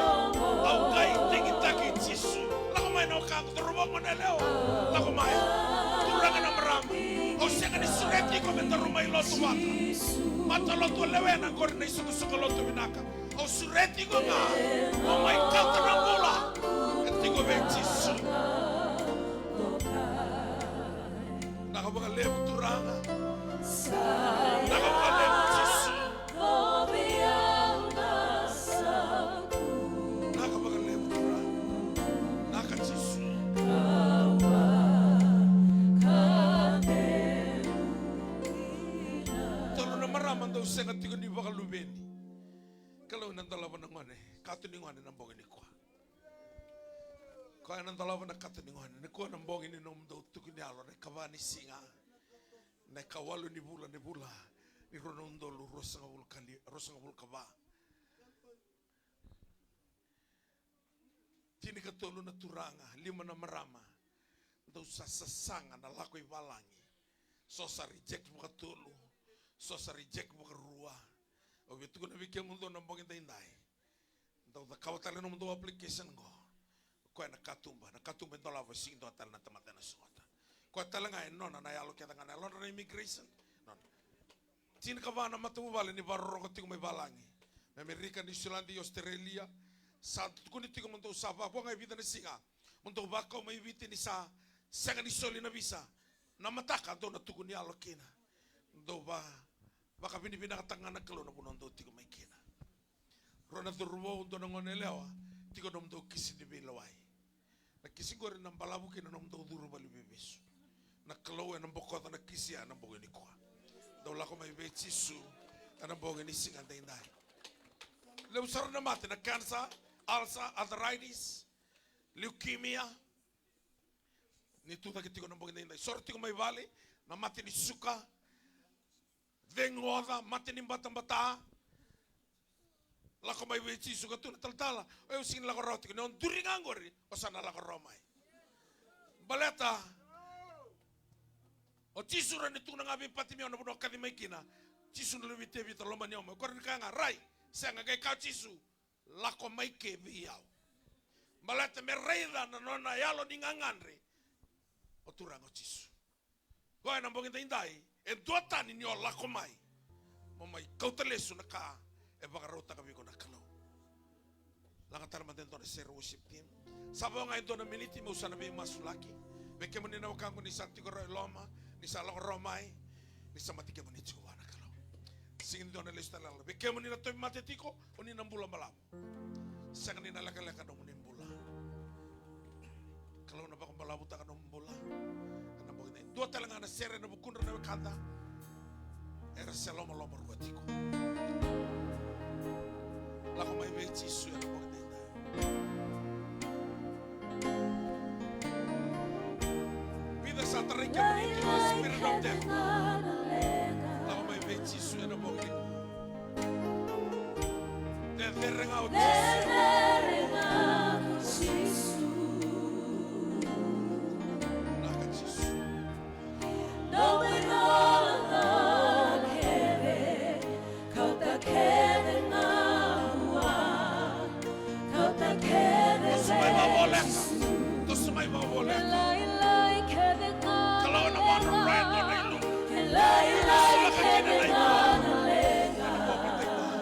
au qai digitaki Jisu. Lako mai na wekaqu, cauravou, goneyalewa. Lako mai. Turaga na marama. Au sega ni sureti iko me daru mai lotu vata. Matalotu o lewena qori na isoqosoqo lotu vinaka. Au sureti iko ga mo mai kauta na bula e tiko vei Jisu. Naka vakalevu Turaga. Naka vakalevu Jisu. Naka vakalevu Turaga. Naka Jisu. Tolu na marama dau sega tiko ni vakaluveni. Kalou ena dolava na gone, kato ni gone na bogi nikua. Koya ena dolava na kato ni gone nikua, na bogi ni nomudou tuku ni yalo, na ikava ni siga, na ikawalu ni vula, ni vula ni rua na udolu ruasagavulu ka li-, ruasagavulu ka va. Tinikatolu na turaga, lima na marama, dou sa sasaga na lako i valagi. So sa reject vakatolu, so sa reject vakarua. Au via tukuna vei kemudou na bogi daidai, dou cakava tale na nomudou application qo. Koya na katuba, na katuba e dolava, sega ni dua tale na tamata ena sogota. Koya tale ga e nona na yalo kece ga, na yalodra na immigration. Nona. Tinikava na matavuvale ni vakarorogo tiko mai valagi, mai Amerika, Niusiladi, Australia. Sa tukuni tiko mo dou sa vakavoa ga e vica na siga mo dou vakau mai Viti ni sa sega ni soli na visa. Na mataka dou na tukuni yalo kina. Dou va, vakavinavinakataka ga na Kalou na vanua dou tiko mai kina. Rua na cauravou, dua na goneyalewa, tiko nomudou kisi ni veilewai. Na kisi qori na balavu kina nomudou curu valeniveivesu. Na Kalou ena bokoca na kisi ya ena bogi nikua. Dou lako mai vei Jisu ena bogi ni siga daidai. Levu sara na mate, na cancer, ulcer, arthritis, leukemia. Ni tucake tiko na bogi daidai. Soro tiko mai vale, na mate ni suka, cegu oca, mate ni batabata. Lako mai vei Jisu, ka tu na talatala, o yau sega ni lako rawa tiko, ni o duri ga qori, o sa na lako rawa mai. Baleta o Jisu rawa ni tukuna ga vei Patimeo na vanua o kaci mai kina. Jisu na luve i Tevita, lomani au mai. O koya rawa ni kaya ga, rai, sega, qai kaya o Jisu, lako mai ke vei au. Baleta me raica na nona yalo ni gagadre o Turaga o Jisu. Koya na bogi daidai, e duatani ni o lako mai mo mai kauta lesu na ka e vakarautaka vei iko na Kalou. Laga tale mada e dua na sere worship team. Sa vo ga e dua na miniti meu sa na veimasulaki. Vei kemuni na wekaqu ni sa tiko rawa e loma, ni sa lako rawa mai, ni sa mate kemuni tiko vua na Kalou. Sega ni dua na lesu tale lala. Vei kemuni na tauvimate tiko, o ni na bula balavu. Sega ni na lekaleka nomuni bula. Kalou na vakabalavutaka nomu bula. Ena bogi daidai. Dua tale ga na sere ena vukudra na wekada era se lomaloma rua tiko. Lako mai vei Jisu ena bogi daidai. Vica sa tarai kemuni kina spirit of death. Lako mai vei Jisu ena bogi. Cecere ga o Jisu. Naka Jisu. Toso mai vakavoleka. Toso mai vakavoleka. Kalou ena vakarokoroko e dua na ilumu. Sulaka kina na ilumu. Ena bogi daidai.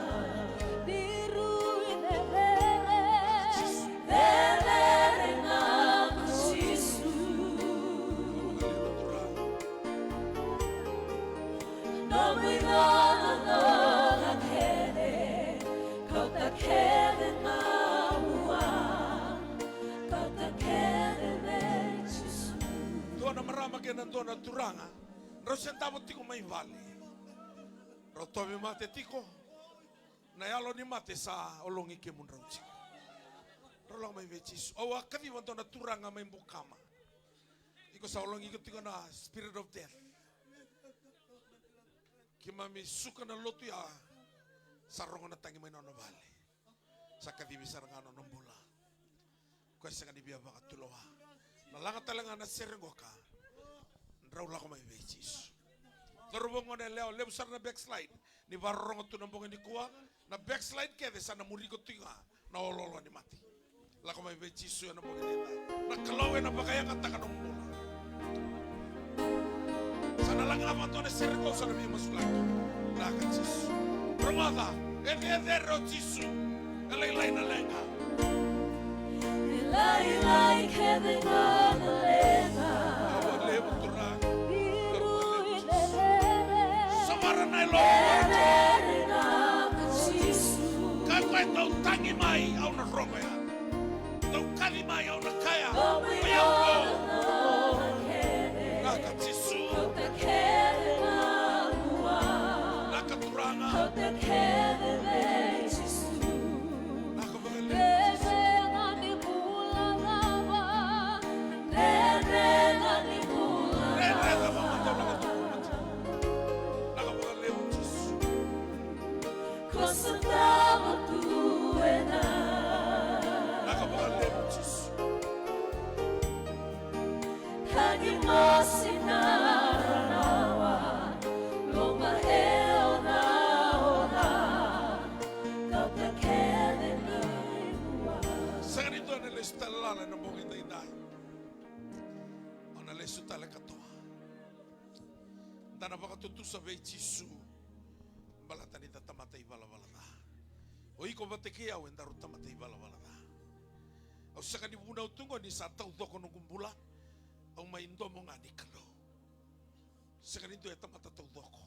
Ena dua na turaga, drau se davo tiko mai vale. Drau tauvimate tiko. Na yalo ni mate sa ologi kemudrau tiko. Drau lako mai vei Jisu. Au a kaciva dua na turaga mai Bukama. Iko sa ologi iko tiko na spirit of death. Keimami suka na lotu ya. Sa rogo na tagi mai nona vale. Sa kacivi sara ga nona bula. Koya sega ni via vakatulewa. Na laga tale ga na sere qoka. Drau lako mai vei Jisu. Cauravou, gone yalewa, levu sara na backslide. Ni vakarorogo tu na bogi nikua, na backslide kece sa na muri iko tu ga na oloolo ni mate. Lako mai vei Jisu ena bogi nikua. Na Kalou ena vakayagataka nomu bula. Sa na laga vata na sere qo, sa na via masulaki. Lako Jisu. Rogoca, e cecere o Jisu. E lailai na leqa. E lailai kece ga na leqa. Au vakalevu Turaga. Biru i cecere. Savara na yalomu. Cecere ga ko Jisu. Ka koya e dau tagi mai, au na rogo ya. Dau kaci mai, au na kaya. Oi au ko. Lako Jisu. Lako Turaga. Lako vakalevu. Rere cava mada, lako tu mada. Lako vakalevu Jisu. Ko sa tava tu ena. Lako vakalevu Jisu. Tagi mosi na rarawa, loma e onaona, kauta kece mai vua. Sega ni dua na lesu tale lala ena bogi edaidai. O na lesu tale katoa. Da na vakatutusa vei Jisu. Baleta ni da tamata ivalavala ca. O iko vata kei au edaru tamata ivalavala ca. Au sega ni vunau tu qo ni sa taucoko noqu bula. Au mai domo ga ni Kalou. Sega ni dua e tamata taucoko.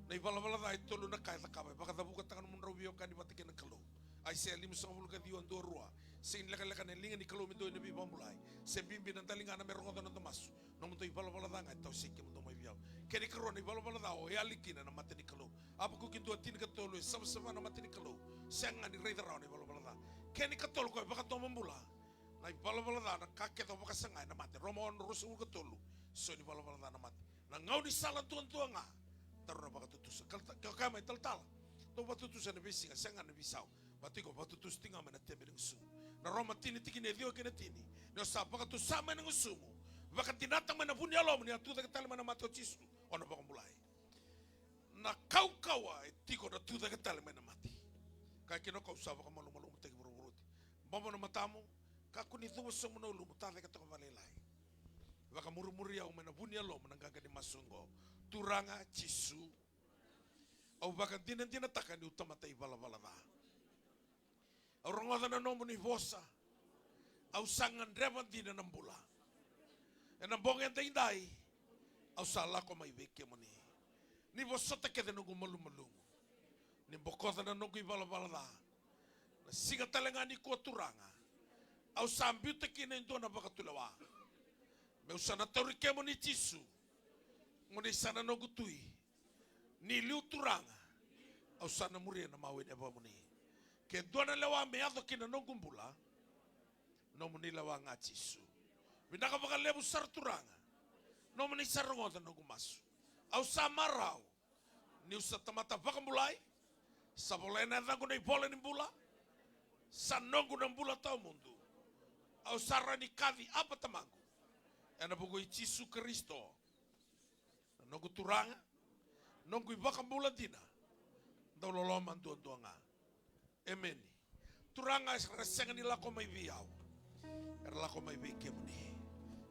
Na ivalavala ca e tolu na ka e cakava, e vakacavukataka nomudrau veiwekani vata kei na Kalou. Aisea limasagavulu ka ciwa, dua rua. Sega ni lekaleka na liga ni Kalou me dua ena veivakabulai, se bibi na daligana me rogoca na noda masu. Nomudou ivalavala ca ga e tawasei kemudou mai vei au. Kena ikarua na ivalavala ca o yali kina na mata ni Kalou. Apakuki dua, tinikatolu, e savasava na mata ni Kalou. Sega ga ni raica rawa na ivalavala ca. Kena ikatolu ko e vakadomobula. Na ivalavala ca na ka kece o vakasaga ena mate. Roma ono, ruasagavulu ka tolu. So ni valavala ca na mate. Na gaunisala duadua ga. Daru na vakatutusa. Kal-, ke o kaya mai talatala, dou vakatutusa ena veisiga, sega na veisau. Vata iko vakatutusa tiko ga mai na tebe ni gusumu. Na Roma tini, tikina e ciwa kei na tini. Ni o sa vakatusa mai na gusumu, vakadinata mai na vu ni yalomu ni a tucake tale mai na mate o Jisu, o na vakabulai. Na kaukauwa e tiko na tucake tale mai na mate. Kaya kina o koya, au sa vakamalumalumutaki vuravura oti. Bobo na matamu, kakua ni cuva sobu na ulumu, tacake toka vakalailai. Vakamurimuri au mai na vu ni yalomu na qaqa ni masu oqo. Turaga Jisu, au vakadinadinataka niu tamata ivalavala ca. Au rogoca na nomuni vosa. Au sa gadreva dina na bula. Ena bogi edaidai, au sa lako mai vei kemuni. Ni vosota kece noqu malumalumu. Ni bokoca na noqu ivalavala ca. Na siga tale ga nikua Turaga, au sa biuta kina e dua na vakatulewa. Meu sa na tauri kemuni Jisu. Mo ni sa na noqu Tui. Ni liu Turaga, au sa na muria na mawe ni yavamuni. Ke dua na lewa me yaco ki na noqu bula, nomuni lewa ga Jisu. Vinaka vakalevu sara Turaga. Nomuni sa rogoca noqu masu. Au sa marau niu sa tamata vakabulai. Sa volai ena yacaqu na ivola ni bula. Sa noqu na bula tawamudu. Au sa rawa ni kaci Aba Tamaqu. Ena vuku i Jisu Karisito. Na noqu Turaga, noqu iVakabula dina, dau loloma duadua ga. Emeni. Turaga, era sega ni lako mai vei au, era lako mai vei kemuni.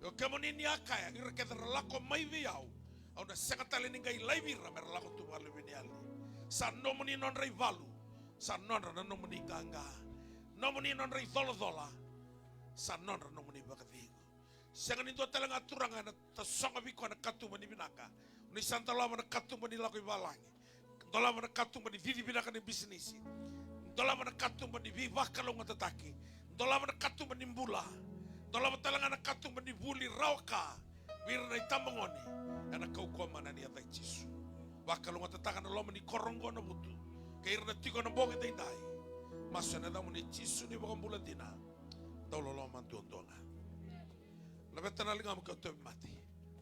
Io kemuni ni a kaya, ira kece era lako mai vei au, au na sega tale ni qai laivi ira mera lako tu vale vei ni yali. Sa nomuni nodra ivalu, sa nodra na nomuni qaqa. Nomuni nodra icolacola, sa nodra nomuni vakacegu. Sega ni dua tale ga Turaga ena tasogo vei koya na katuba ni vinaka. Ni sa dolava na katuba ni lako i valagi. Dolava na katuba ni cici vinaka ni bisinisi. Dolava na katuba ni veivakalougatataki. Dolava na katuba ni bula. Dolava tale ga na katuba ni vuli rawa ka. vei ira na itabagone, ena kaukauwa mana ni yaca i Jisu. Vakalougatataka na loma ni koro oqo Navutu kei ira na tiko ena bogi edaidai. Masu ena yacamuni Jisu na iVakabula dina, dau loloma duadua ga. Laveta na ligamu ke o tauvimate.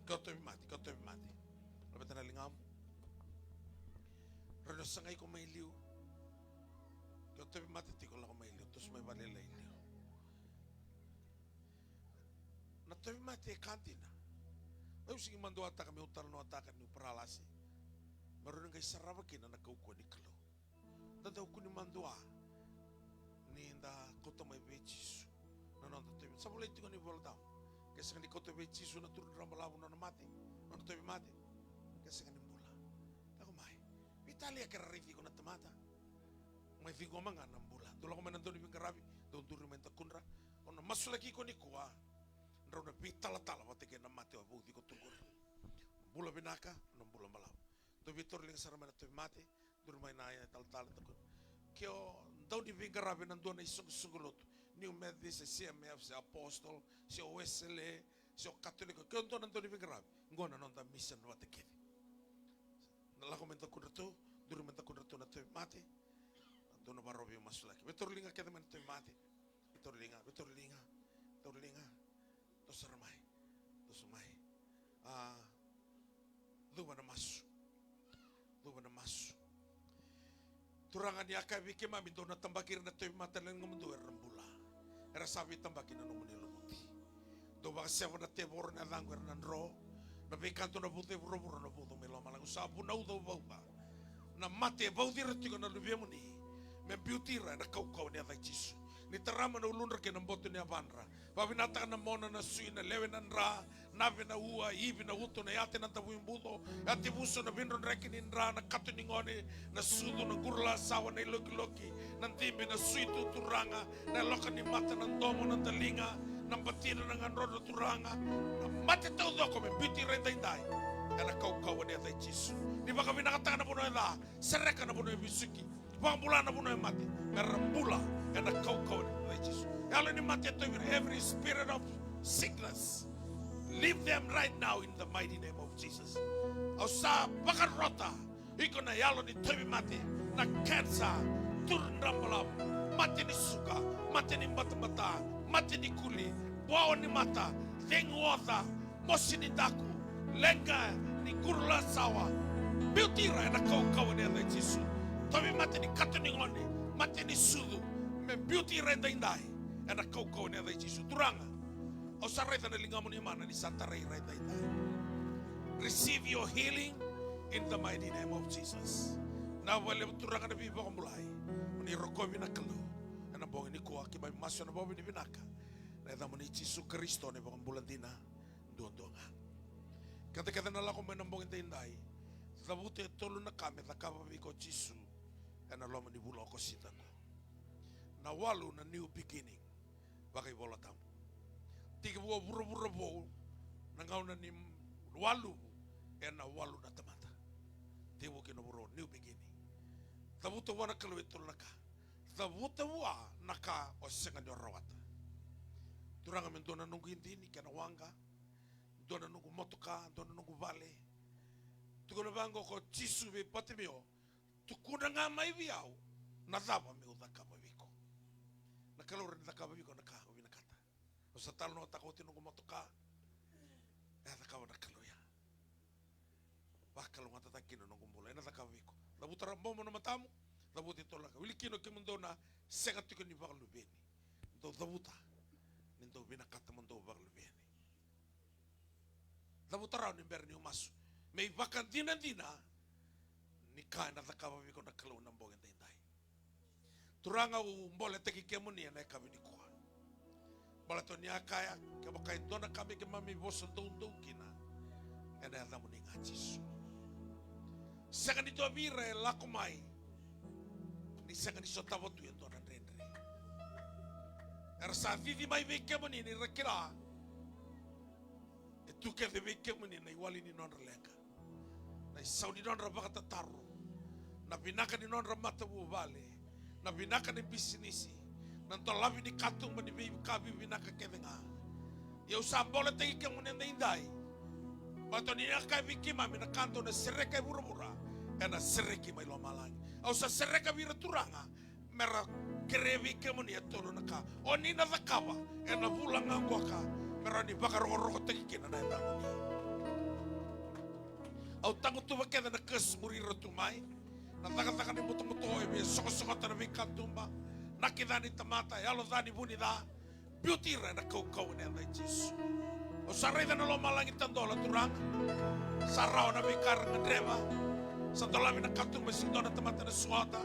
Ke o tauvimate, ke o tauvimate. Laveta na ligamu. Rawa ni o sagai iko mai liu. Ke o tauvimate tiko, lako mai liu, toso mai vakalailai liu. Na tauvimate e ka dina. Au sega ni maduataka meu talanoataka niu paralasi. Me rawa ni qai sarava kina na kaukauwa ni Kalou. Da dau kua ni madua ni da kauta mai vei Jisu na noda tauvimate. Sa volai tiko na iVolatabu, ke sega ni kauta vei Jisu na turu ni dra balavu, nona mate, nona tauvimate, ke sega ni bula. Lako mai. Veitalia ke ra raici iko na tamata. Mai ciqoma ga na bula. Dou lako mai na dauniveiqaravi, dou duri mai dakudra. Au na masulaki iko nikua. Drau na veitalatala vata kei na mate o vauci iko tu qori. Bula vinaka, na bula balavu. Dou veitauriliga sara mai na tauvimate, duri mai na italatala, dakudra. Ke o dauniveiqaravi ena dua na isoqosoqo lotu, New Methodist, se C M F, se Apostle, se o Wesele, se o Katoliko, ke o dua na dauniveiqaravi, qo na noda mission vata kece. Na lako mai dakudratou, duri mai dakudratou na tauvimate. Dou na vakarau veimasulaki. Veitauriliga kece mai na tauvimate. Veitauriliga, veitauriliga, veitauriliga. Toso sara mai. Toso mai. A, cuva na masu. Cuva na masu. Turaga, ni a kaya vei keimami, dou na tabaki ira na tauvimate ena ligamudou, era na bula. Era sa veitabaki na nomuni lumuti. Dou vakaseva na tevoro ena yacaqu, era na dro. Na veika dou na vauca e vuravura, na vauca mai lomalagi. Au sa vunauca, au vauca na mate e vauci ira tiko na luvemuni, me biuti ira ena kaukauwa ni yaca i Jisu. Ni tarama na uludra kei na boto ni yavadra. Vakavinakataka na mona, na sui, na lewe, na dra, na ave, na ua, ivi, na uto, na yate, na davuibuco, yate vuso, na veidrodreki ni dra, na kato ni gone, na sucu, na qurulasawa, na ilokiloki, na dibi, na sui tu, Turaga, na yaloka ni mata, na domo, na daliga, na batina, na gadrodro, Turaga. Na mate taucoko me biuti ira edaidai ena kaukauwa ni yaca i Jisu. Ni vakavinakataka na vanua e ca, sereka na vanua e vesuki, vakabula na vanua e mate, me ra bula ena kaukauwa ni yaca i Jisu. Yalo ni mate e tauvi ira, every spirit of sickness, leave them right now in the mighty name of Jesus. Au sa vakarota iko na yalo ni tauvimate, na kenisa, turu ni dra balavu, mate ni suka, mate ni batabata, mate ni kuli, buawa ni mata, cegu oca, mosi ni daku, leqa ni qurulasawa, biuti ira ena kaukauwa ni yaca i Jisu. Tauvimate ni kato ni gone, mate ni sucu, me biuti ira edaidai ena kaukauwa ni yaca i Jisu. Turaga, au sa raica na ligamuni mana ni sa tarai ira edaidai. Receive your healing in the mighty name of Jesus. Vinaka vakalevu Turaga na veivakabulai. Mo ni rokovi na Kalou ena bogi nikua. Keimami masu ena vakavinavinaka ena yacamuni Jisu Karisito na iVakabula dina duadua ga. Keda kece na lako mai na bogi edaidai, cavuta e tolu na ka me cakava vei iko o Jisu ena loma ni vula o Okosita qo. Na walu na new beginning. Vakaivolatabu. Tekivu o vuravura vou, na gauna ni waluvu, ena walu na tamata. Tekivu kina vuravura, new beginning. Cavuta vua na Kalou e tolu na ka. Cavuta vua na ka o sega ni o rawata. Turaga, me dua na noqu idini kei na waqa, dua na noqu motoka, dua na noqu vale. Tukuna vaqo ko Jisu vei Patimio, tukuna ga mai vei au na cava meu cakava vei iko. Na Kalou rawa ni cakava vei iko na ka o vinakata. Au sa talanoataka oti noqu motoka. E a cakava na Kalou ya. Vakalougatataka kina noqu bula, ena cakava vei iko. Cavuta rawa bobo na matamu. Cavuta e tolu na ka. Wili kina o kemudou na sega tiko ni vakaluveni. Dou cavuta ni dou vinakata mo dou vakaluveni. Cavuta rawa ni bera niu masu, me ivakadinadina ni ka ena cakava vei iko na Kalou na bogi edaidai. Turaga, au boletaki kemuni ena yakavi nikua. Baleta ni a kaya, kevaka e dua na ka me keimami vosa doudou kina, ena yacamuni ga Jisu. Sega ni dua vei ira e lako mai ni sega ni sotava tu e dua na dredre. Era sa cici mai vei kemuni ni ra kila e tu kece vei kemuni na iwali ni nodra leqa, na isau ni nodra vakatataro, na vinaka ni nodra matavuvale, na vinaka ni bisinisi, na dolavi ni katuba ni veika vivinaka kece ga. Ia au sa boletaki kemuni edaidai, Baleta ni a kaya vei keimami na ka dou na sereka e vuravura, ena sereki mai lomalagi. Au sa sereka vei ira Turaga, mera kerea vei kemuni e tolu na ka. O ni na cakava ena vula ga qoka, me rawa ni vakarokorokotaki kina na yacamuni. Au tagutuva kece na curse muri ira tu mai. Na cakacaka ni butobuto e via sokosokota na veikatuba, na kica ni tamata, yalo ca ni vu ni ca. Biuti ira ena kaukauwa ni yaca i Jisu. Au sa raica na lomalagi tadola Turaga. Sa rawa na veika era gadreva. Sa dolavi na katuba, sega ni dua na tamata ena sogota.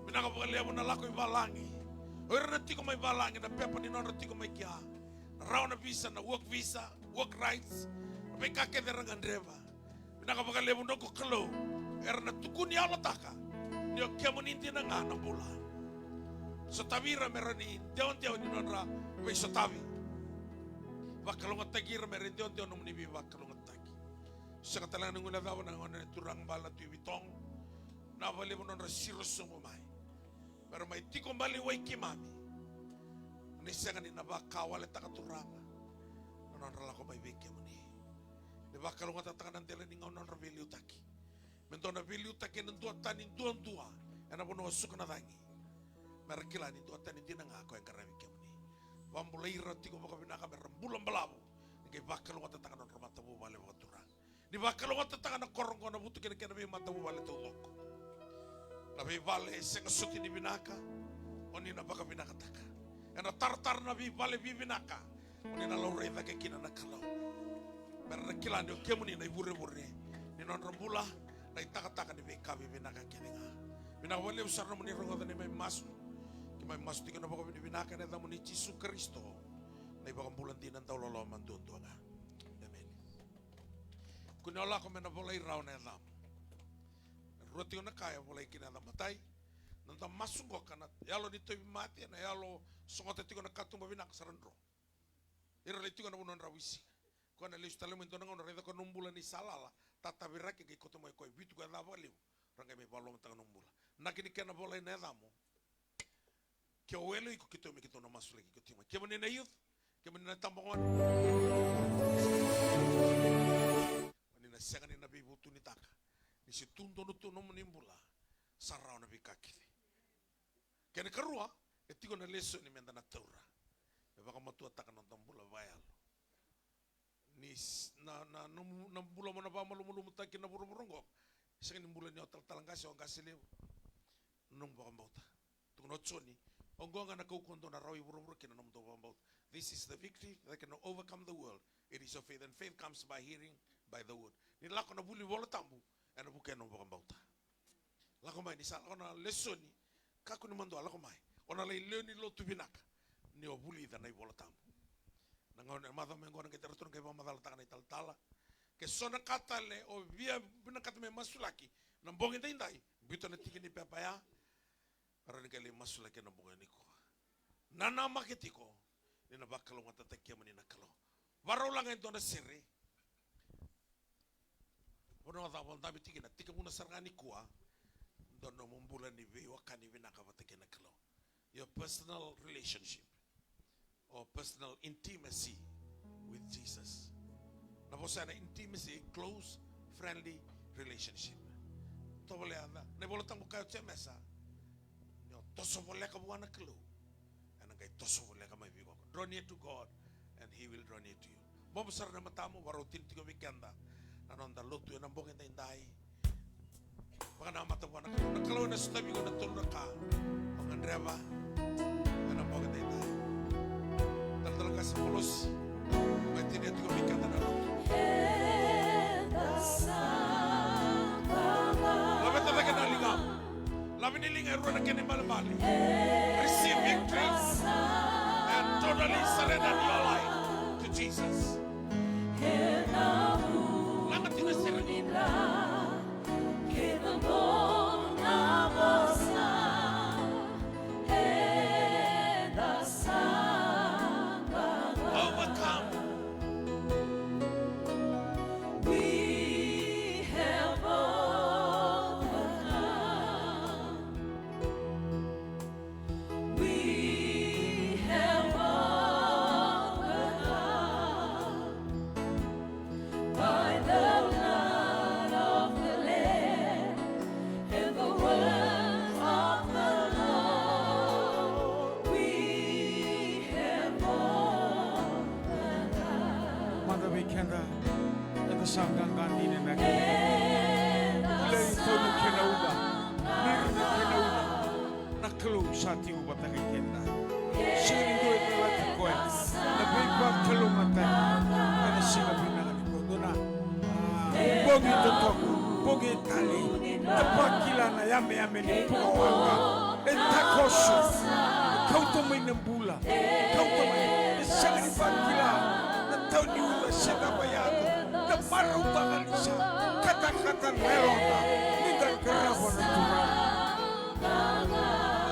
Vinaka vakalevu na lako i valagi. O ira na tiko mai valagi, na pepa ni nodra tiko mai kea. Na rawa na visa, na work visa, work rights. Na veika kece era gadreva. Vinaka vakalevu noqu Kalou, era na tukuni yalotaka ni o kemuni dina ga na bula. Sotavi ira me ra ni dewadewa ni nodra veisotavi. Vakalougatataki ira me ra idewadewa nomuni veivakalougatataki. Sega tale ga ni guilecava na gone Turaga Bale na Tui Vitogo. Vinaka vakalevu nodra siro sobu mai me ra mai tiko maliwai keimami. Ni sega ni na vakawaletaka Turaga na nodra lako mai vei kemuni. Ni vakalougatataka na dela ni gauna nodra veiliutaki. Me dua na veiliutaki ena duatani duadua ena vanua suka na cagi. Me ra kila ni duatani dina ga ko e qaravi kemuni. Vakabulai ira tiko vakavinaka me ra bula balavu. Ni qai vakalougatataka nodra matavuvale vakaturaga. Ni vakalougatataka na koro oqo, na vutu kei na kena veimatavuvale taucoko. Na veivale e sega soti ni vinaka, o ni na vakavinakataka. Ena taratara na veivale vivinaka, o ni na laurai cake kina na Kalou. Me ra na kila ni o kemuni na ivurevure ni nodra bula, na itakataka ni veika vivinaka kece ga. Vinaka vakalevu sara nomuni rogoca ni mai masu. Keimami masu tiko ena vakavinavinaka ena yacamuni Jisu Karisito, na iVakabula dina dauloloma duadua ga. Emeni. Kua ni o lako me na volai rawa na yacamu. Rua tiko na ka e volai kina yacamu. Matai, na noda masu qoka, na yalo ni tauvimate, na yalo sogota tiko na katuba vinaka, sa ra dro. Ira lai tiko na vanua dravuisiga. Koya na lesu tale mai dua na gauna, raica koya na nomu bula ni sa lala, tataviraki, qai kauta mai koya, vitu koya ca vakalevu. Ra qai mai vakalougatataka nomu bula. Na kena, kena volai na yacamu. Ke o wele iko, keitou, me keitou na masulaki iko tiko mai. Kemuni na youth, kemuni na tabagone. Ni na sega ni na veivutunitaka. Ni se tu donu tu nomuni bula, sa rawa na veika kece. Kena karua, e tiko na lesoni meda na taura. Me vakamatuataka na noda bula vakayalo. Ni s-, na, na, na, na bula mo na vakamalumalumutaki na vuravura oqo. Sega ni bula ni o talatala qase, o qase levu. Na nomu vakabauta. Tukuna o Joni, oqo ga na kaukauwa dou na rawa i vuravura kina, na nomudou vakabauta. This is the victory that can overcome the world. It is your faith, and faith comes by hearing, by the word. Ni lako na vuli Vola Tabu, ena vukea na nomu vakabauta. Lako mai, ni sa lako na lesoni, kakua ni madua, lako mai. O na lai lewe ni lotu vinaka ni o vulica na iVola Tabu. Na gauna e macawa mai oqo na qai tara tu na qai vakamacalataka na italatala. Ke so na ka tale o via vinakata me masulaki na bogi daidai, biuta na tiki ni pepa ya. Rawa ni qai lai masulaki ena bogi nikua. Nanamaki tiko ni na vakalougatataki kemuni na Kalou. Varau laga e dua na sere. Vanua cava o dabe tiko kina, tekivu sara ga nikua. Dua nomu bula ni veiwekani vinaka vata kei na Kalou. Your personal relationship or personal intimacy with Jesus. Na vosa na intimacy, close, friendly relationship. Tovolea na, na iVola Tabu kaya o Jemesa, ni o toso voleka vua na Kalou, ena qai toso voleka mai vei iko. Draw near to God and he will draw near to you. Bobo sara na matamu, varautini tiko vei keda na noda lotu ena bogi daidai. Vakanamata vua na Kalou. Na Kalou ena sotavi iko na tolu na ka o gadreva ena bogi daidai. Talatala qase Polosi, mai tinia tiko vei keda na lotu. Laveta cake na ligamu. Lave ni liga e rua na kena ibalebale. Receive victory and totally surrender your life to Jesus. Laga tiko na sere. Overcome. We have overcome. We have overcome. Eda, eda sa qaqa dina na kena. Kilai tau na kena uca. Mira na kena uca. Na Kalou sa tiko vata kei keda. Sega ni dua e calati koya. Na veivakalougatataki ena siga vinaka nikua. Dua na, ah, bogi totoka, bogi e talei. Na vakila na yameyame ni bukawaqa e takoso. Kauta mai na bula. Kauta mai. E sega ni vakila na tau ni ula se cava e yaco. Na marautaka ni sa katakata na yaloda ni da qarava na Turaga.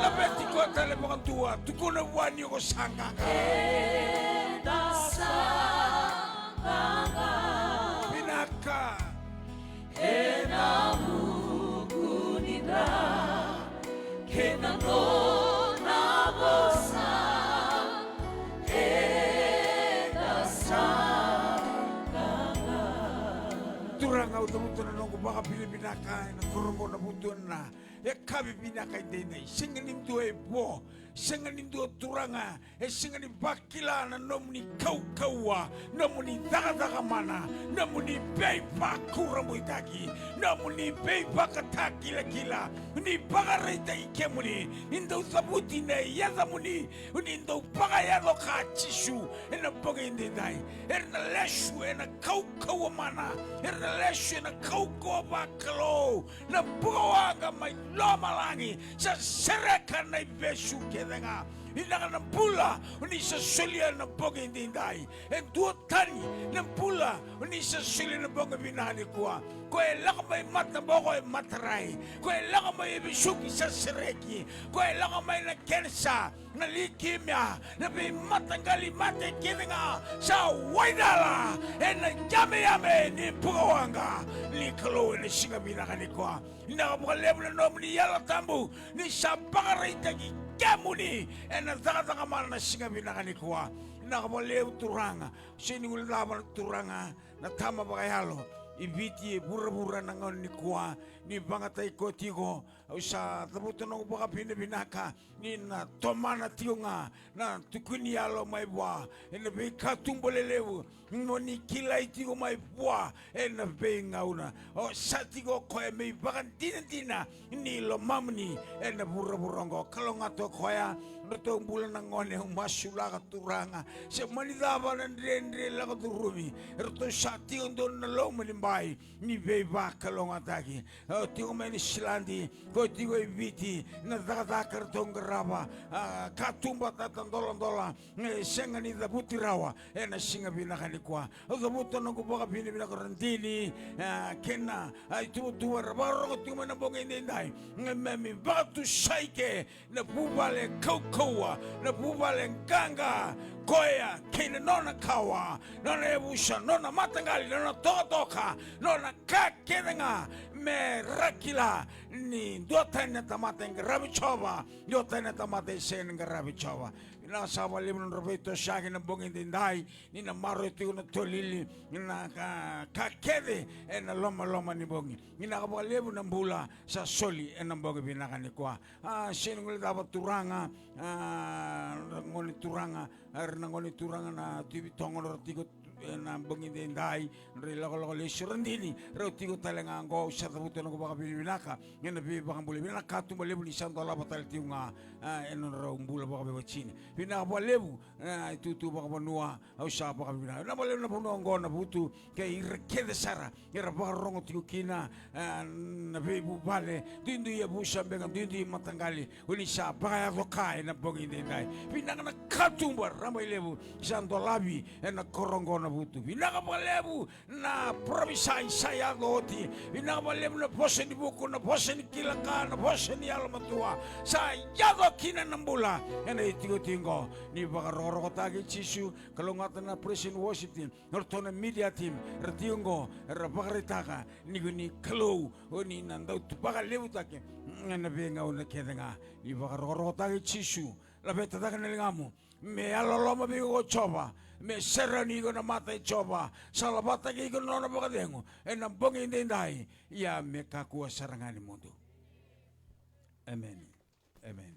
Laveti koya tale vakadua, tukuna vua ni o sa qaqa. Vinaka. Ena vuku ni dra kei na nona vosa, eda sa qaqa. Turaga, au cavuta na noqu vakavinavinaka ena koro oqo, na vutu ena yakavi vinaka edaidai. Sega ni dua e vo, sega ni dua, Turaga, e sega ni vakila na nomuni kaukauwa, nomuni cakacaka mana, nomuni veivakurabuitaki, nomuni veivakatakilakila. Ni vakaraitaki kemuni, ni dau cavuti na yacamuni, ni dau vakayaco ka Jisu ena bogi edaidai. Era na lesu ena kaukauwa mana, era na lesu ena kaukauwa vakalou. Na bukawaqa mai lomalagi sa sereka na ivesu kece ga. Vinaka na bula o ni sa solia na bogi edaidai. E duatani na bula o ni sa solia na bogi vinaka nikua. Ko e lako mai mataboko e matarai, ko e lako mai e vesuki sa sereki, ko e lako mai na kenisa, na likimia, na veimataqali mate kece ga sa waicala ena yameyame ni bukawaqa ni Kalou ena siga vinaka nikua. Vinaka vakalevu na nomuni Yalo Tabu ni sa vakaraitaki kemuni ena cakacaka mana na siga vinaka nikua. Vinaka vakalevu Turaga. Sega ni guilecava na Turaga, na Tama vakayalo i Viti, e vuravura na gauna nikua, ni vakayagataki koya tiko. Au sa cavuta noqu vakavinavinaka ni na tomana tiko ga na tukuni yalo mai vua ena veikatuba lelevu. Mo ni kilai tiko mai vua ena veigauna. O sa tiko o koya me ivakadinadina ni lomamuni ena vuravura oqo. Kalougata o koya, ratou bula na gone, au masulaka Turaga. Se mani cava na dredre lako curumi, eratou sa tiko donu na loma ni bai ni veivakalougatataki. O tiko mai Niusiladi, ko tiko i Viti, na cakacaka eratou qarava, a, katuba, tata doladola, e sega ni cavuti rawa ena siga vinaka nikua. Au cavuta noqu vakavinavinaka Radini, a, kei na, a, ituvatuva era vakarorogo tiko mai na bogi edaidai. E, me, me vakatusai ke na vuvale kaukauwa, na vuvale qaqa, koya kei na nona kawa, nona yavusa, nona mataqali, nona tokatoka, nona ka kece ga, me ra kila ni duatani na tamata e qaravi Jiova, duatani na tamata e sega ni qaravi Jiova. Vinaka saka vakalevu na nodra veitosoyaki na bogi edaidai, ni na maroroi tiko na tolili, na ka, ka kece ena lomaloma ni bogi. Vinaka vakalevu na bula sa soli ena bogi vinaka nikua. A, sega ni guilecava Turaga, a, na gone turaga, a, era na gone turaga na Tui Vitogo, ra tiko ena bogi edaidai, ra ilakolako lesu, Radini, rau tiko tale ga oqo. Au sa cavuta noqu vakavinavinaka ena veivakabulai, vinaka katuba levu ni sa dolava tale tiko ga, a, ena nodrau bula vakaveiwatini. Vinaka vakalevu, a, itutu vakavanua, au sa vakavinavinaka. Vinaka vakalevu na vanua oqo, Navutu, kei ira kece sara era vakarorogo tiko kina, e, na veivuvale, duidui yavusa beka, duidui mataqali, o ni sa vakayaco ka ena bogi edaidai. Vinaka na katuba rabailevu sa dolavi ena koro oqo, Navutu. Vinaka vakalevu na parofisai sa yaco oti. Vinaka vakalevu na vosa ni vuku, na vosa ni kila ka, na vosa ni yalomatua sa yaco kina na bula ena itikotiko oqo. Ni vakarokorokotaki Jisu, kalougata na praise and worship team, na ratou na media team, ra tiko oqo, ra vakaraitaka ni ko ni Kalou, o ni na dau tu vakalevutaki ena veigauna kece ga. Ni vakarokorokotaki Jisu, laveta cake na ligamu, me yalololoma vei iko o Jiova, me serauni iko na mata i Jiova, salavataki iko na nona vakacegu ena bogi edaidai, ia me kakua sara ga ni mudu. Emeni. Emeni.